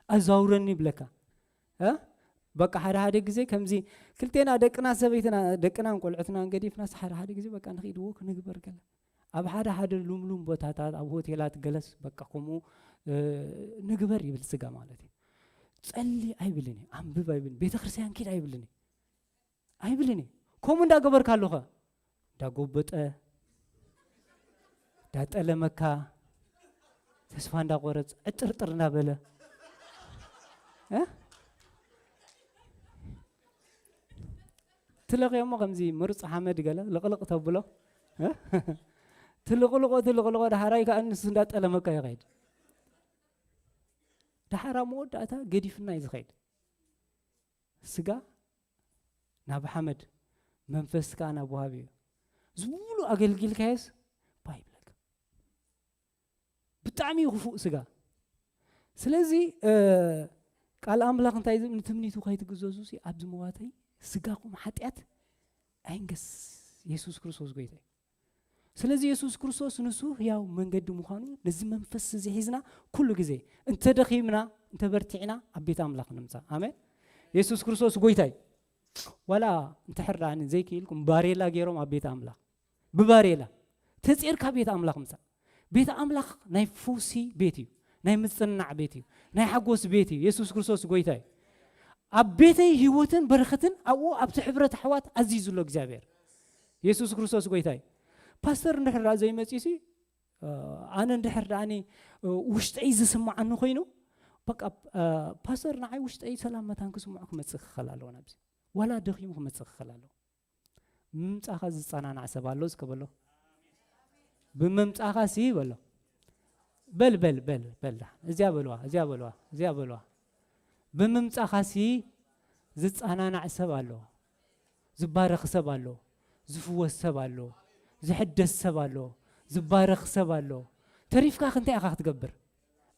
ኣዛውረኒ ይብለካ። እ? በቃ ሓደ ሓደ ግዜ ከምዚ ክልቴና ደቅና ሰበይትና ደቅናን ቆልዑትናን ገዲፍናስ ሓደ ሓደ ግዜ በቃ ንኺድዎ ክንግበር ገለ ኣብ ሓደ ሓደ ሉምሉም ቦታታት ኣብ ሆቴላት ገለስ በቃ ከምኡ፣ እ፣ ንግበር ይብል ስጋ ማለት እዩ። ጸሊ ኣይብልን እዩ፣ ኣንብብ ኣይብልን፣ ቤተ ክርስቲያን ኪድ ኣይብልን እዩ። ኣይብልን እዩ። ከምኡ እንዳገበርካ ኣለኸ እንዳጎበጠ፣ እንዳጠለመካ፣ ተስፋ እንዳቆረጽ፣ ዕጥርጥር እንዳበለ፣ እ? ትለኽዮ እሞ ከምዚ ምሩጽ ሓመድ ገለ ልቕልቕ ተብሎ፣ እ? ትልቕልቆ፣ ትልቕልቆ፣ ዳሕራይ ከኣ ንሱ እንዳጠለመካ ይኸይድ። ዳሕራ መወዳእታ ገዲፍና እዩ ዝኸይድ። ስጋ ናብ ሓመድ፣ መንፈስ ከኣ ናብ ወሃቢ እዩ። ዝብሉ ኣገልጊልካየስ፣ ባ ይብለካ። ብጣዕሚ እዩ ክፉእ ስጋ። ስለዚ፣ እ፣ ቃል ኣምላኽ እንታይ ዝብል? ንትምኒቱ ከይትግዘዙ ሲ፣ ኣብዚ መዋተይ ስጋኹም ሓጢኣት ኣይንገስ። የሱስ ክርስቶስ ጎይታ እዩ። ስለዚ የሱስ ክርስቶስ ንሱ ህያው መንገዲ ምዃኑ፣ ነዚ መንፈስ እዚ ሒዝና ኩሉ ግዜ እንተደኺምና፣ እንተበርቲዕና ኣብ ቤት ኣምላኽ ንምጻእ። ኣሜን። የሱስ ክርስቶስ ጎይታ እዩ። ዋላ እንተሕር ደኣ ዘይክኢልኩም ባሬላ ገይሮም ኣብ ቤት ኣምላኽ፣ ብባሬላ ተጼርካ ቤት ኣምላኽ ምጻእ። ቤት ኣምላኽ ናይ ፈውሲ ቤት እዩ፣ ናይ ምጽንናዕ ቤት እዩ፣ ናይ ሓጎስ ቤት እዩ። የሱስ ክርስቶስ ጎይታ እዩ። ኣብ ቤተይ ህይወትን በረኸትን ኣብኡ ኣብቲ ሕብረት ኣሕዋት ኣዚዙ ኣሎ እግዚኣብሔር። የሱስ ክርስቶስ ጎይታ እዩ። ፓስተር እንድሕር ደኣ ዘይመጺእሲ፣ እ፣ ኣነ እንድሕር ደኣኒ፣ እ፣ ውሽጠይ ዝስምዓኒ ኮይኑ፣ በቃ፣ እ፣ ፓስተር ንዓይ ውሽጠይ ሰላም መታን ክስምዖ ክመጽእ ክኽእል ኣለዎ ናብዚ። ዋላ ደኺሙ ክመጽእ ክኽእል ኣለዎ። ምምጻኻ ዝጸናናዕ ሰብ ኣሎ እስከ በሎ። ብምምጻኻ ሲ በሎ። በል፣ በል፣ በል፣ በል። እዚያ በልዋ፣ እዚያ በልዋ፣ እዚያ በልዋ። ብምምጻኻ ሲ ዝጸናናዕ ሰብ ኣሎ። ዝባረኽ ሰብ ኣሎ። ዝፍወስ ሰብ ኣሎ። ዝሕደስ ሰብ ኣሎ። ዝባረኽ ሰብ ኣሎ። ተሪፍካ ከ እንታይ ኢኻ ክትገብር?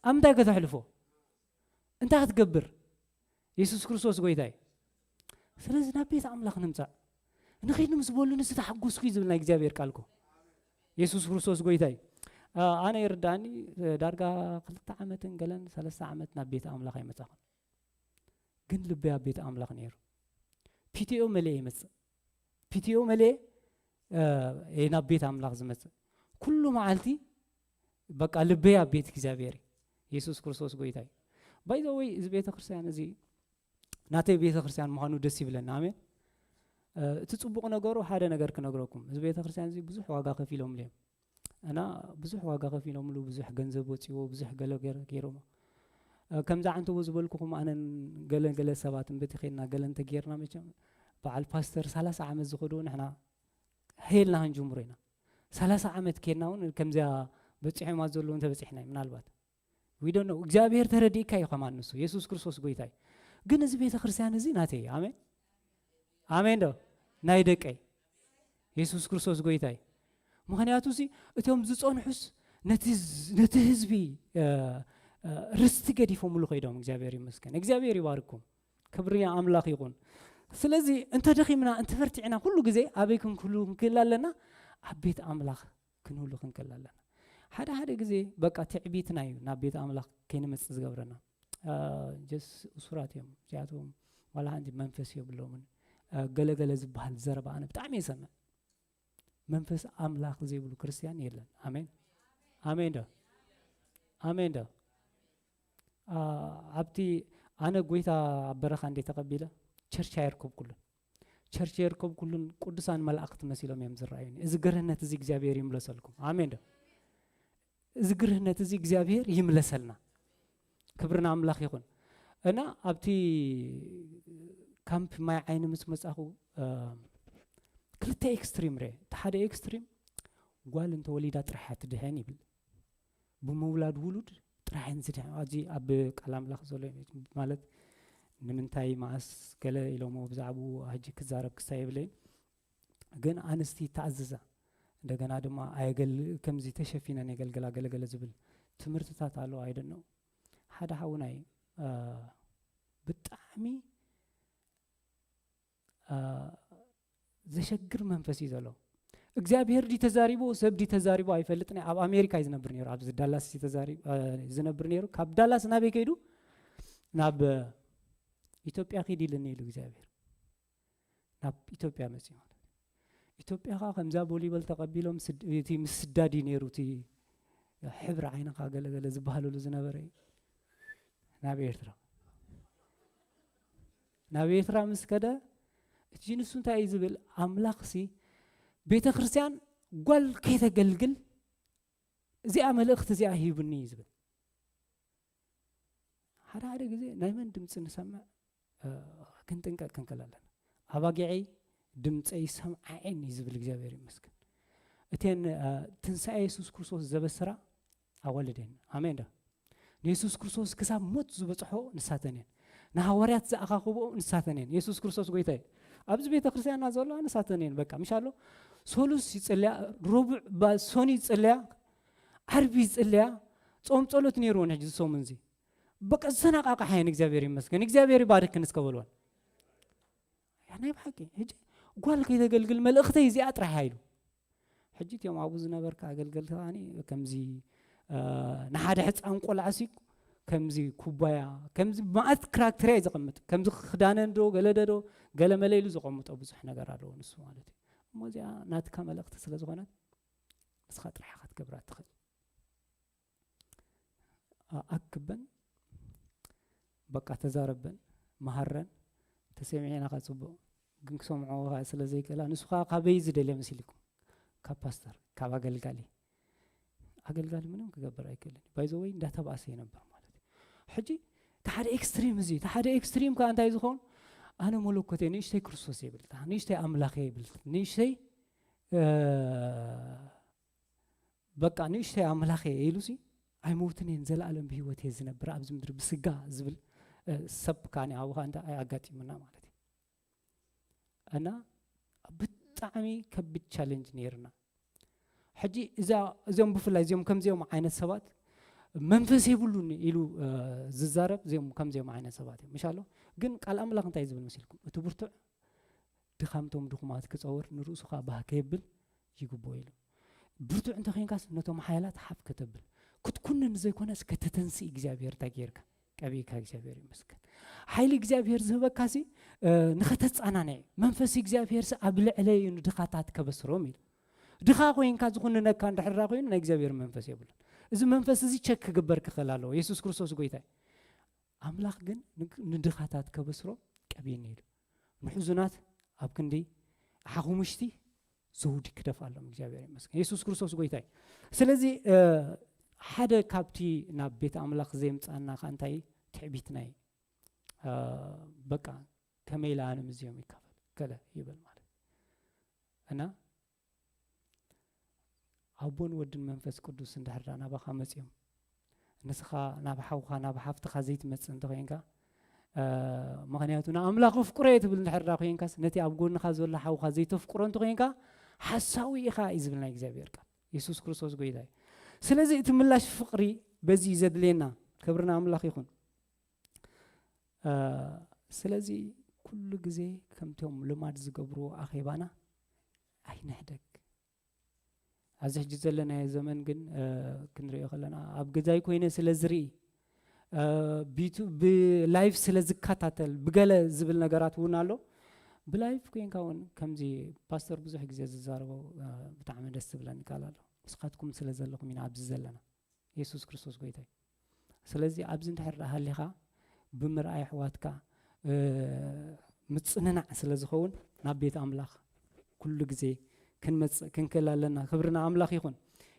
ኣብ ምንታይ ከተሕልፎ? እንታይ ክትገብር? የሱስ ክርስቶስ ጎይታ እዩ። ስለዚ ናብ ቤት ኣምላኽ ንምጻእ። ንኺድ ምስ በሉኒ ዝተሓጎስኩ እዩ ዝብል ናይ እግዚኣብሔር ቃል እኮ። የሱስ ክርስቶስ ጎይታ እዩ። ኣ-፣ ኣነ ይርዳእኒ፣ ዳርጋ ክልተ ዓመትን ገለን ሰለስተ ዓመት ናብ ቤት ኣምላኽ ኣይመጻኹን። ግን ልበይ ኣብ ቤት ኣምላኽ ነይሩ። ፒቲኦ መሊኤ ይመጽእ። ፒቲኦ መሊኤ፣ እ፣ እየ ናብ ቤት ኣምላኽ ዝመጽእ። ኩሉ መዓልቲ በቃ ልበይ ኣብ ቤት እግዚኣብሔር እዩ። የሱስ ክርስቶስ ጎይታ እዩ። ባይ ዘ ወይ፣ እዚ ቤተ ክርስቲያን እዚ ናተይ ቤተ ክርስቲያን ምዃኑ ደስ ይብለኒ። ኣሜን። እ፣ እቲ ጽቡቕ ነገሩ ሓደ ነገር ክነግረኩም። እዚ ቤተ ክርስቲያን እዚ ብዙሕ ዋጋ ከፊሎምሉ እዮም። እና ብዙሕ ዋጋ ከፊሎምሉ፣ ብዙሕ ገንዘብ ወጺዎ፣ ብዙሕ ገለ ገይረ-፣ ገይሮሞ። እ፣ ከምዛ ዓንተቦ ዝበልኩኹም ኣነን ገለ ገለ ሰባትን በቲ ኼድና ገለ እንተጌርና መቸም በዓል ፓስተር ሰላሳ ዓመት ዝኸድዎ ንሕና ሄልና ክንጅምሮ ኢና። ሰላሳ ዓመት ኬድና እውን ከምዚኣ በጺሖማ ዘለዉ እንተበጺሕና እዩ ምናልባት። We don't know። እግዚኣብሔር ተረዲእካ እዩ ከማን ንሱ። የሱስ ክርስቶስ ጎይታ እዩ። ግን እዚ ቤተ ክርስቲያን እዚ ናተይ እዩ። ኣሜን። ኣሜን ዶ? ናይ ደቀይ። የሱስ ክርስቶስ ጎይታ እዩ። ምኽንያቱ እዚ እቶም ዝጸንሑስ ነቲ ዝ-፣ ነቲ ህዝቢ፣ እ፣ እ፣ ርስቲ ገዲፎምሉ ከይዶም። እግዚኣብሔር ይመስገን። እግዚኣብሔር ይባርኩም። ክብሪ ኣምላኽ ይኹን። ስለዚ እንተ ደኺምና፣ እንተ ፈርቲዕና፣ ኩሉ ግዜ ኣበይ ክንክሉ ክንክእል ኣለና? ኣብ ቤት ኣምላኽ ክንህሉ ክንክእል ኣለና። ሓደ ሓደ ግዜ በቃ ትዕቢትና እዩ ናብ ቤት ኣምላኽ ከይንመጽእ ዝገብረና። ጀስ እሱራት እዮም እዚኣቶም፣ ዋላ ሓንቲ መንፈስ የብሎምን። ገለገለ ዝበሃል ዘረባ ኣነ ብጣዕሚ የሰምዕ። መንፈስ ኣምላኽ ዘይብሉ ክርስትያን የለን። ኣሜን፣ ኣሜን ዶ? ኣሜን ዶ? ኣብቲ ኣነ ጎይታ ኣብ በረኻ እንደ ተቐቢለ ቸርች ኣይርከብኩሉን። ቸርች የርከብኩሉን ቅዱሳን መላእኽቲ መሲሎም እዮም ዝረኣዩኒ። እዚ ግርህነት እዚ እግዚኣብሔር ይምለሰልኩም። ኣሜን ዶ? እዚ ግርህነት እዚ እግዚኣብሔር ይምለሰልና። ክብሪ ንኣምላኽ ይኹን። እና ኣብቲ ካምፕ ማይ ዓይኒ ምስ መጻኹ ክልተ ኤክስትሪም ርኤ። እቲ ሓደ ኤክስትሪም ጓል እንተወሊዳ ጥራሕ እያ ትድሕን ይብል። ብምውላድ ውሉድ ጥራሕ እየን ዝድሕን። ኣብዚ ኣብ ቃል ኣምላኽ ዘሎ ማለት ንምንታይ መኣስ ገለ ኢሎሞ ብዛዕባኡ ሕጂ ክዛረብ ክሳይ የብለይን። ግን ኣንስቲ ይተኣዘዛ። እንደገና ድማ ኣየገል-፣ ከምዚ ተሸፊነን የገልግላ ገለገለ ዝብል ትምህርትታት ኣሎ ኣይደኖ። ሓደ ሓውናይ ብጣዕሚ ዘሸግር መንፈስ እዩ ዘሎ። እግዚኣብሔር ዲ ተዛሪቦ ሰብ ዲ ተዛሪቦ ኣይፈልጥን። ኣብ ኣሜሪካ እዩ ዝነብር ነይሩ፣ ኣብዚ ዳላስ እዩ ተዛሪ-፣ ዝነብር ነይሩ። ካብ ዳላስ ናበይ ከይዱ? ናብ ኢትዮጵያ ኪድ ኢልኒ ኢሉ እግዚኣብሔር። ናብ ኢትዮጵያ መፅኡ ማለት እዩ። ኢትዮጵያ ከዓ ከምዛ ቮሊቦል ተቐቢሎም ስድ-፣ እቲ ምስዳድ እዩ ነይሩ፣ እቲ ሕብሪ ዓይንኻ ገለገለ ዝበሃለሉ ዝነበረ እዩ። ናብ ኤርትራ፣ ናብ ኤርትራ ምስ ከደ እቲ ንሱ እንታይ እዩ ዝብል? ኣምላኽሲ ቤተ ክርስቲያን ጓል ከይተገልግል እዚኣ መልእኽቲ እዚኣ ሂቡኒ እዩ ዝብል። ሓደ ሓደ ግዜ ናይ መን ድምፂ ንሰምዕ? ክንጥንቀቅ ክንክእል ኣለና። ኣባጊዐይ ድምፀይ ሰምዓኤን እዩ ዝብል እግዚኣብሔር ይመስገን። እተን ትንሳኤ የሱስ ክርስቶስ ዘበስራ ኣዋልድ እየን። ኣሜን ዶ? ንየሱስ ክርስቶስ ክሳብ ሞት ዝበፅሖ ንሳተን እየን። ንሃዋርያት ዝኣኻኽብኦ ንሳተን እየን። የሱስ ክርስቶስ ጎይታ እዩ። ኣብዚ ቤተ ክርስቲያንና ዘለዋ ንሳተን እየን። በቃ ምሽ ኣሎ። ሶሉስ ይፅልያ፣ ረቡዕ ባ-፣ ሶኒ ይፅልያ፣ ዓርቢ ይፅልያ። ጾም ጸሎት ነይርወን ሕጂ ዝሰሙን እዚ በቃ ዝሰናቃቃሓ እየን። እግዚኣብሔር ይመስገን፣ እግዚኣብሔር ይባርክን እስከ በልወን። ያ ናይ ብሓቂ ሕጂ ጓል ከይተገልግል መልእኽተይ እዚኣ ጥራሕ ኢሉ። ሕጂ እቲኦም ኣብኡ ዝነበርካ ኣገልገልቲ ከዓኒ ከምዚ ንሓደ ሕፃን ቆልዓ ሲ ከምዚ ኩባያ ከምዚ መኣት ክራክተርያ እዩ ዘቐምጥ። ከምዚ ክዳነን ዶ ገለ ዶ ገለ መለ ኢሉ ዘቐምጦ ብዙሕ ነገር ኣለዎ ንሱ ማለት እዩ። እሞ እዚኣ ናትካ መልእኽቲ ስለ ዝኾነት ንስኻ ጥራሕ ኢኻ ክትገብራ ትኽእል። ኣክበን በቃ ተዛረበን መሃረን ተሰሚዕና ካ ጽቡቕ ግን ክሰምዖ ካ ስለ ዘይክእላ ንሱ ካ ካበይ ዝደልየ መሲልኩም ካብ ፓስተር ካብ ኣገልጋሊ ኣገልጋሊ ምንም ክገብር ኣይክእልን ባይዘወይ እንዳተባእሰ ይነበር ማለት እዩ። ሕጂ እቲ ሓደ ኤክስትሪም እዚ እቲ ሓደ ኤክስትሪም ከ እንታይ ዝኸውን ኣነ መለኮት እየ ንእሽተይ ክርስቶስ ይብል ንእሽተይ ኣምላኽ ይብል ንእሽተይ በቃ ንእሽተይ ኣምላኽ እየ ኢሉ ሲ ኣይመውትን እየን ዘለኣለም ብህይወት እየ ዝነብር ኣብዚ ምድሪ ብስጋ ዝብል ሰብ ካኒ ኣብኻ እንዳ ኣጋጢሙና ማለት እዩ። እና ብጣዕሚ ከቢድ ቻለንጅ ነይርና። ሕጂ እዛ እዚኦም ብፍላይ እዚኦም ከምዚኦም ዓይነት ሰባት መንፈስ የብሉን ኢሉ ዝዛረብ እዚኦም ከምዚኦም ዓይነት ሰባት እዮም ምሻሎ። ግን ቃል ኣምላኽ እንታይ ዝብል መሲልኩም እቲ ብርቱዕ ድኻምቶም ድኹማት ክጸውር ንርእሱ ኸኣ ባህ ከየብል ይግብኦ ኢሉ። ብርቱዕ እንተ ኾይንካስ ነቶም ሓያላት ሓፍ ከተብል ክትኩንን ዘይኮነስ ከተተንስእ እግዚኣብሔር እንታይ ጌርካ ቀቢእካ እግዚኣብሔር ይመስገን። ሓይሊ እግዚኣብሔር ዝህበካሲ ንኸተጻናንዕ መንፈስ እግዚኣብሔርሲ ኣብ ልዕለይ እዩ ንድኻታት ከበስሮም ኢሉ። ድኻ ኮይንካ ዝኹንነካ እንድሕራ ኮይኑ ናይ እግዚኣብሔር መንፈስ የብሉን። እዚ መንፈስ እዚ ቸክ ክግበር ክኽእል ኣለዎ። የሱስ ክርስቶስ ጎይታ እዩ። ኣምላኽ ግን ንድኻታት ከበስሮ ቀቢኒ ኢሉ። ንሕዙናት ኣብ ክንዲ ሓኹምሽቲ ዘውዲ ክደፍኣሎም እግዚኣብሔር ይመስገን። የሱስ ክርስቶስ ጎይታ እዩ። ስለዚ ሓደ ካብቲ ናብ ቤት ኣምላኽ ዘምጻና ከ እንታይ ትዕቢትና እዩ። በቃ ከመይ ኢለ ኣነ ምስዚኦም ይካፈል ገለ ይብል ማለት እና ኣቦን ወድን መንፈስ ቅዱስ እንድሕር ዳ ናባኻ መጺኦም ንስኻ ናብ ሓውኻ ናብ ሓፍትኻ ዘይትመጽእ እንተኾይንካ ምኽንያቱ ንኣምላኽ ኣፍቅሮ እየ ትብል እንድሕር ዳ ኮይንካስ ነቲ ኣብ ጎንኻ ዘሎ ሓውኻ ዘይተፍቅሮ እንተኾይንካ ሓሳዊ ኢኻ እዩ ዝብል ናይ እግዚኣብሔር ቃል። የሱስ ክርስቶስ ጎይታ እዩ። ስለዚ እቲ ምላሽ ፍቕሪ በዚ እዩ ዘድልየና። ክብሪ ንኣምላኽ ይኹን። ስለዚ ኩሉ ግዜ ከምቶም ልማድ ዝገብርዎ ኣኼባና ኣይንሕደግ። ኣብዚ ሕጂ ዘለናዮ ዘመን ግን ክንሪኦ ከለና ኣብ ገዛይ ኮይነ ስለ ዝርኢ፣ ብላይፍ ስለ ዝከታተል፣ ብገለ ዝብል ነገራት እውን ኣሎ። ብላይፍ ኮይንካ እውን ከምዚ ፓስተር ብዙሕ ግዜ ዝዛረቦ ብጣዕሚ ደስ ዝብለኒ ቃል ኣሎ። ንስኻትኩም ስለ ዘለኹም ኢና ኣብዚ ዘለና። የሱስ ክርስቶስ ጎይታ እዩ። ስለዚ ኣብዚ እንድሕር ደኣ ሃሊኻ ብምርኣይ ኣሕዋትካ ምጽንናዕ ስለ ዝኸውን ናብ ቤት ኣምላኽ ኩሉ ግዜ ክንመጽእ ክንክእል ኣለና። ክብሪ ንኣምላኽ ይኹን።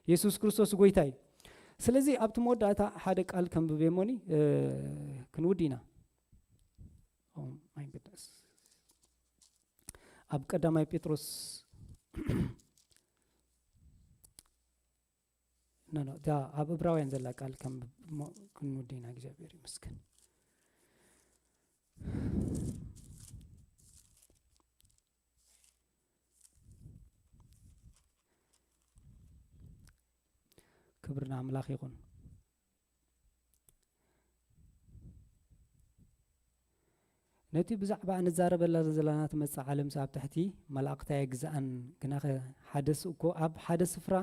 የሱስ ክርስቶስ ጎይታ እዩ። ስለዚ ኣብቲ መወዳእታ ሓደ ቃል ከንብብ እሞኒ ክንውዲ ኢና። ኣብ ቀዳማይ ጴጥሮስ ኖ ኖ እታ ኣብ እብራውያን ዘላ ቃል ከም ክንውዲ ኢና እግዚኣብሔር ይመስገን። ክብሪ ንኣምላኽ ይኹን። ነቲ ብዛዕባ ንዛረበላ ዘለና ትመጽእ ዓለምሲ ኣብ ትሕቲ መላእኽታ የግዝኣን። ግናኸ ሓደስ እኮ ኣብ ሓደ ስፍራ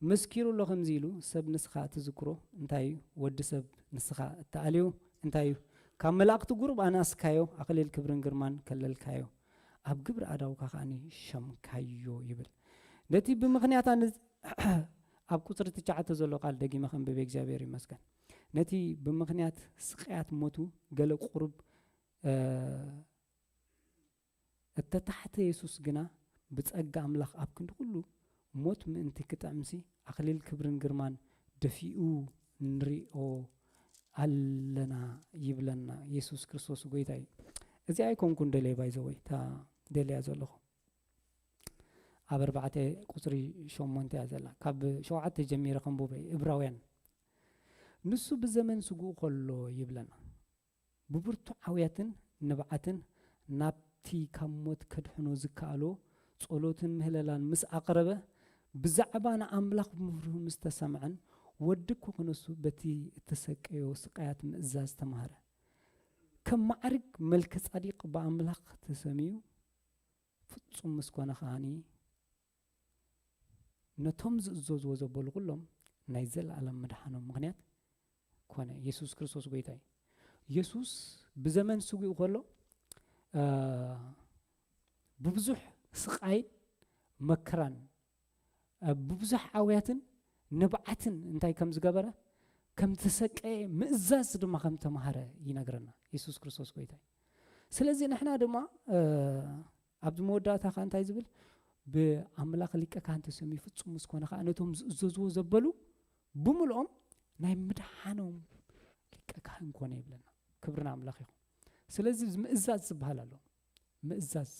መስኪሩ ኣሎ ከምዚ ኢሉ፣ "ሰብ ንስኻ እትዝክሮ እንታይ እዩ? ወዲ ሰብ ንስኻ እትኣልዮ እንታይ እዩ? ካብ መላእኽቲ ጉሩብ ኣናስካዮ፣ ኣኽሊል ክብርን ግርማን ከለልካዮ፣ ኣብ ግብሪ ኣዳውካ ከኣኒ ሸምካዮ" ይብል። ነቲ ብምኽንያታ ን-፣ ኣብ ቁጽሪ ትሽዓተ ዘሎ ቃል ደጊመ ከንብብ እግዚኣብሔር ይመስገን። ነቲ ብምኽንያት ስቃያት ሞቱ ገለ ቁሩብ እተታሕተ የሱስ ግና ብጸጋ ኣምላኽ ኣብ ክንዲ ኩሉ ሞት ምእንቲ ክጥዕምሲ ኣኽሊል ክብርን ግርማን ደፊኡ ንሪኦ ኣለና ይብለና። የሱስ ክርስቶስ ጎይታ እዩ። እዚኣ ኣይኮንኩን ደልየ ባይዘወይ እታ ደልያ ዘለኹ። ኣብ ኣርባዕተ ቁጽሪ ሸሞንተ እያ ዘላ። ካብ ሸውዓተ ጀሚረ ከንቡበ እየ። እብራውያን ንሱ ብዘመን ስጉኡ ከሎ ይብለና። ብብርቱዕ ኣውያትን ንብዓትን ናብቲ ካብ ሞት ከድሕኖ ዝከኣሎ ጸሎትን ምህለላን ምስ ኣቕረበ፣ ብዛዕባ ንኣምላኽ ምፍርሁ ምስ ተሰምዐን፣ ወዲ እኮ ክነሱ በቲ እተሰቀዮ ስቃያት ምእዛዝ ተማህረ። ከም ማዕርግ መልከ ጻዲቅ ብኣምላኽ ተሰምዩ ፍጹም ምስ ኮነ ከኣኒ፣ ነቶም ዝእዘዝዎ ዘበሉ ኩሎም ናይ ዘለኣለም ምድሓኖም ምኽንያት ኮነ። የሱስ ክርስቶስ ጎይታ እዩ። የሱስ ብዘመን ስጉኡ ከሎ፣ እ፣ ብብዙሕ ስቓይን መከራን፣ እ፣ ብብዙሕ ኣውያትን ንብዓትን እንታይ ከም ዝገበረ፣ ከም ተሰቀየ ምእዛዝ ድማ ከም ተማሃረ ይነግረና። የሱስ ክርስቶስ ጎይታ እዩ። ስለዚ ንሕና ድማ፣ እ፣ ኣብዚ መወዳእታ ከኣ እንታይ ዝብል? ብኣምላኽ ሊቀ ካህን ተሰምዩ ፍጹም ምስ ኮነ ከኣ ነቶም ዝእዘዝዎ ዘበሉ ብምልኦም ናይ ምድሓኖም ሊቀ ካህን ኮነ ይብለና። ክብሪ ንኣምላኽ ይኹን። ስለዚ እዚ ምእዛዝ ዝበሃል ኣሎ። ምእዛዝ፣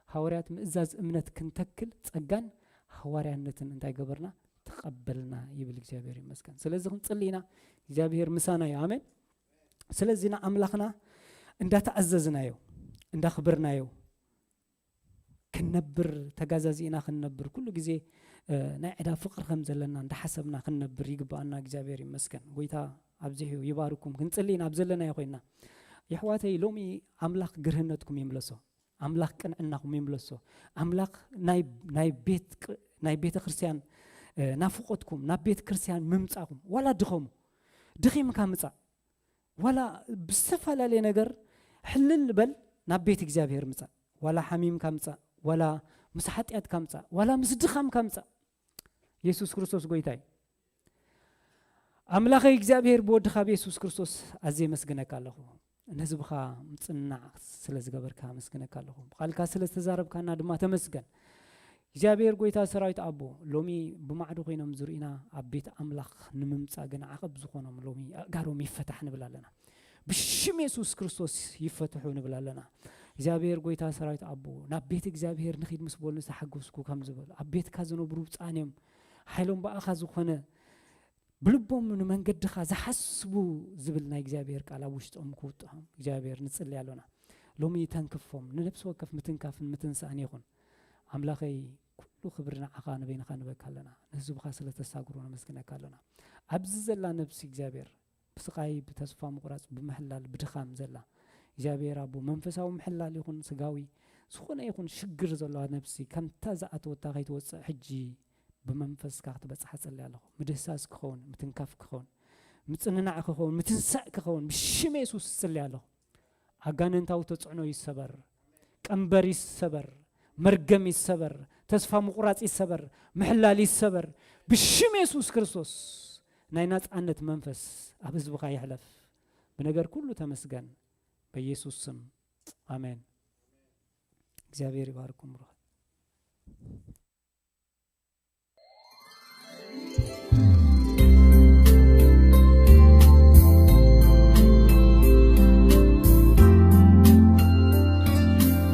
ሃዋርያት ምእዛዝ እምነት ክንተክል ጸጋን ሃዋርያነትን እንታይ ገበርና? ተቐበልና ይብል። እግዚኣብሔር ይመስገን። ስለዚ ክንጽሊ ኢና። እግዚኣብሔር ምሳና እዩ። ኣሜን። ስለዚ ንኣምላኽና እንዳተኣዘዝናዮ፣ እንዳኽበርናዮ ክንነብር፣ ተጋዛዚእና ክንነብር፣ ኩሉ ግዜ፣ እ፣ ናይ ዕዳ ፍቕሪ ከም ዘለና እንዳሓሰብና ክንነብር ይግብኣና። እግዚኣብሔር ይመስገን። ጎይታ ኣብዚሑ ይባርኩም። ክንጽሊ ኢና ኣብ ዘለናዮ ኮይንና። የሕዋተይ፣ ሎሚ ኣምላኽ ግርህነትኩም ይምለሶ። ኣምላኽ ቅንዕናኹም ይምለሶ። ኣምላኽ ናይ፣ ናይ ቤት ቅ-፣ ናይ ቤተ ክርስቲያን፣ እ፣ ናፍቖትኩም፣ ናብ ቤተ ክርስቲያን ምምጻእኩም፣ ዋላ ድኸሙ፣ ድኺምካ ምጻእ፣ ዋላ ብዝተፈላለየ ነገር ሕልል በል፣ ናብ ቤት እግዚኣብሔር ምጻእ። ዋላ ሓሚምካ ምጻእ፣ ዋላ ምስ ሓጢኣትካ ምጻእ፣ ዋላ ምስ ድኻምካ ምጻእ። የሱስ ክርስቶስ ጎይታ እዩ። ኣምላኸይ እግዚኣብሔር ብወድኻ ብየሱስ ክርስቶስ ኣዝየ የመስግነካ ኣለኹ። ንህዝብኻ ምጽንናዕ ስለ ዝገበርካ ኣመስግነካ ኣለኹ። ብቓልካ ስለ ዝተዛረብካና ድማ ተመስገን። እግዚኣብሔር ጎይታ ሰራዊት ኣቦ፣ ሎሚ ብማዕዶ ኮይኖም ዝርእዩና ኣብ ቤት ኣምላኽ ንምምጻእ ግን ዓቐብ ዝኾኖም ሎሚ ኣእጋሮም ይፈታሕ ንብል ኣለና። ብሽም የሱስ ክርስቶስ ይፈትሑ ንብል ኣለና። እግዚኣብሔር ጎይታ ሰራዊት ኣቦ፣ ናብ ቤት እግዚኣብሔር ንኺድ ምስ በሉ ዝተሓጎስኩ ከም ዝበሉ፣ ኣብ ቤትካ ዝነብሩ ብጻን እዮም፣ ሓይሎም ብኣኻ ዝኾነ፣ ብልቦም ንመንገድኻ ዝሓስቡ ዝብል ናይ እግዚኣብሔር ቃል ኣብ ውሽጦም ክውጥሖም እግዚኣብሔር ንጽሊ ኣሎና። ሎሚ ተንክፎም፣ ንነፍሲ ወከፍ ምትንካፍን ምትንሳእን ይኹን። ኣምላኸይ፣ ኩሉ ክብሪ ንዓኻ ንበይንኻ ንበካ ኣለና። ንህዝብኻ ስለ ተሳግሮ ነመስግነካ ኣሎና። ኣብዚ ዘላ ነብሲ እግዚኣብሔር ብስቓይ፣ ብተስፋ ምቑራጽ፣ ብምሕላል፣ ብድኻም ዘላ እግዚኣብሔር ኣቦ፣ መንፈሳዊ ምሕላል ይኹን ስጋዊ፣ ዝኾነ ይኹን ሽግር ዘለዋ ነብሲ፣ ከምታ ዝኣተወታ ከይትወጽእ ሕጂ ብመንፈስካ ክትበጽሓ እጽሊ ኣለኹ። ምድህሳስ ክኸውን፣ ምትንካፍ ክኸውን፣ ምጽንናዕ ክኸውን፣ ምትንሳእ ክኸውን ብሽም የሱስ እጽሊ ኣለኹ። ኣጋንንታዊ ተጽዕኖ ይሰበር፣ ቀንበር ይሰበር፣ መርገም ይሰበር፣ ተስፋ ምቑራጽ ይሰበር፣ ምሕላል ይሰበር ብሽም የሱስ ክርስቶስ። ናይ ናጻነት መንፈስ ኣብ ህዝብኻ ይሕለፍ። ብነገር ኩሉ ተመስገን፣ በኢየሱስ ስም ኣሜን። እግዚኣብሔር ይባርኩም ብሩኻት።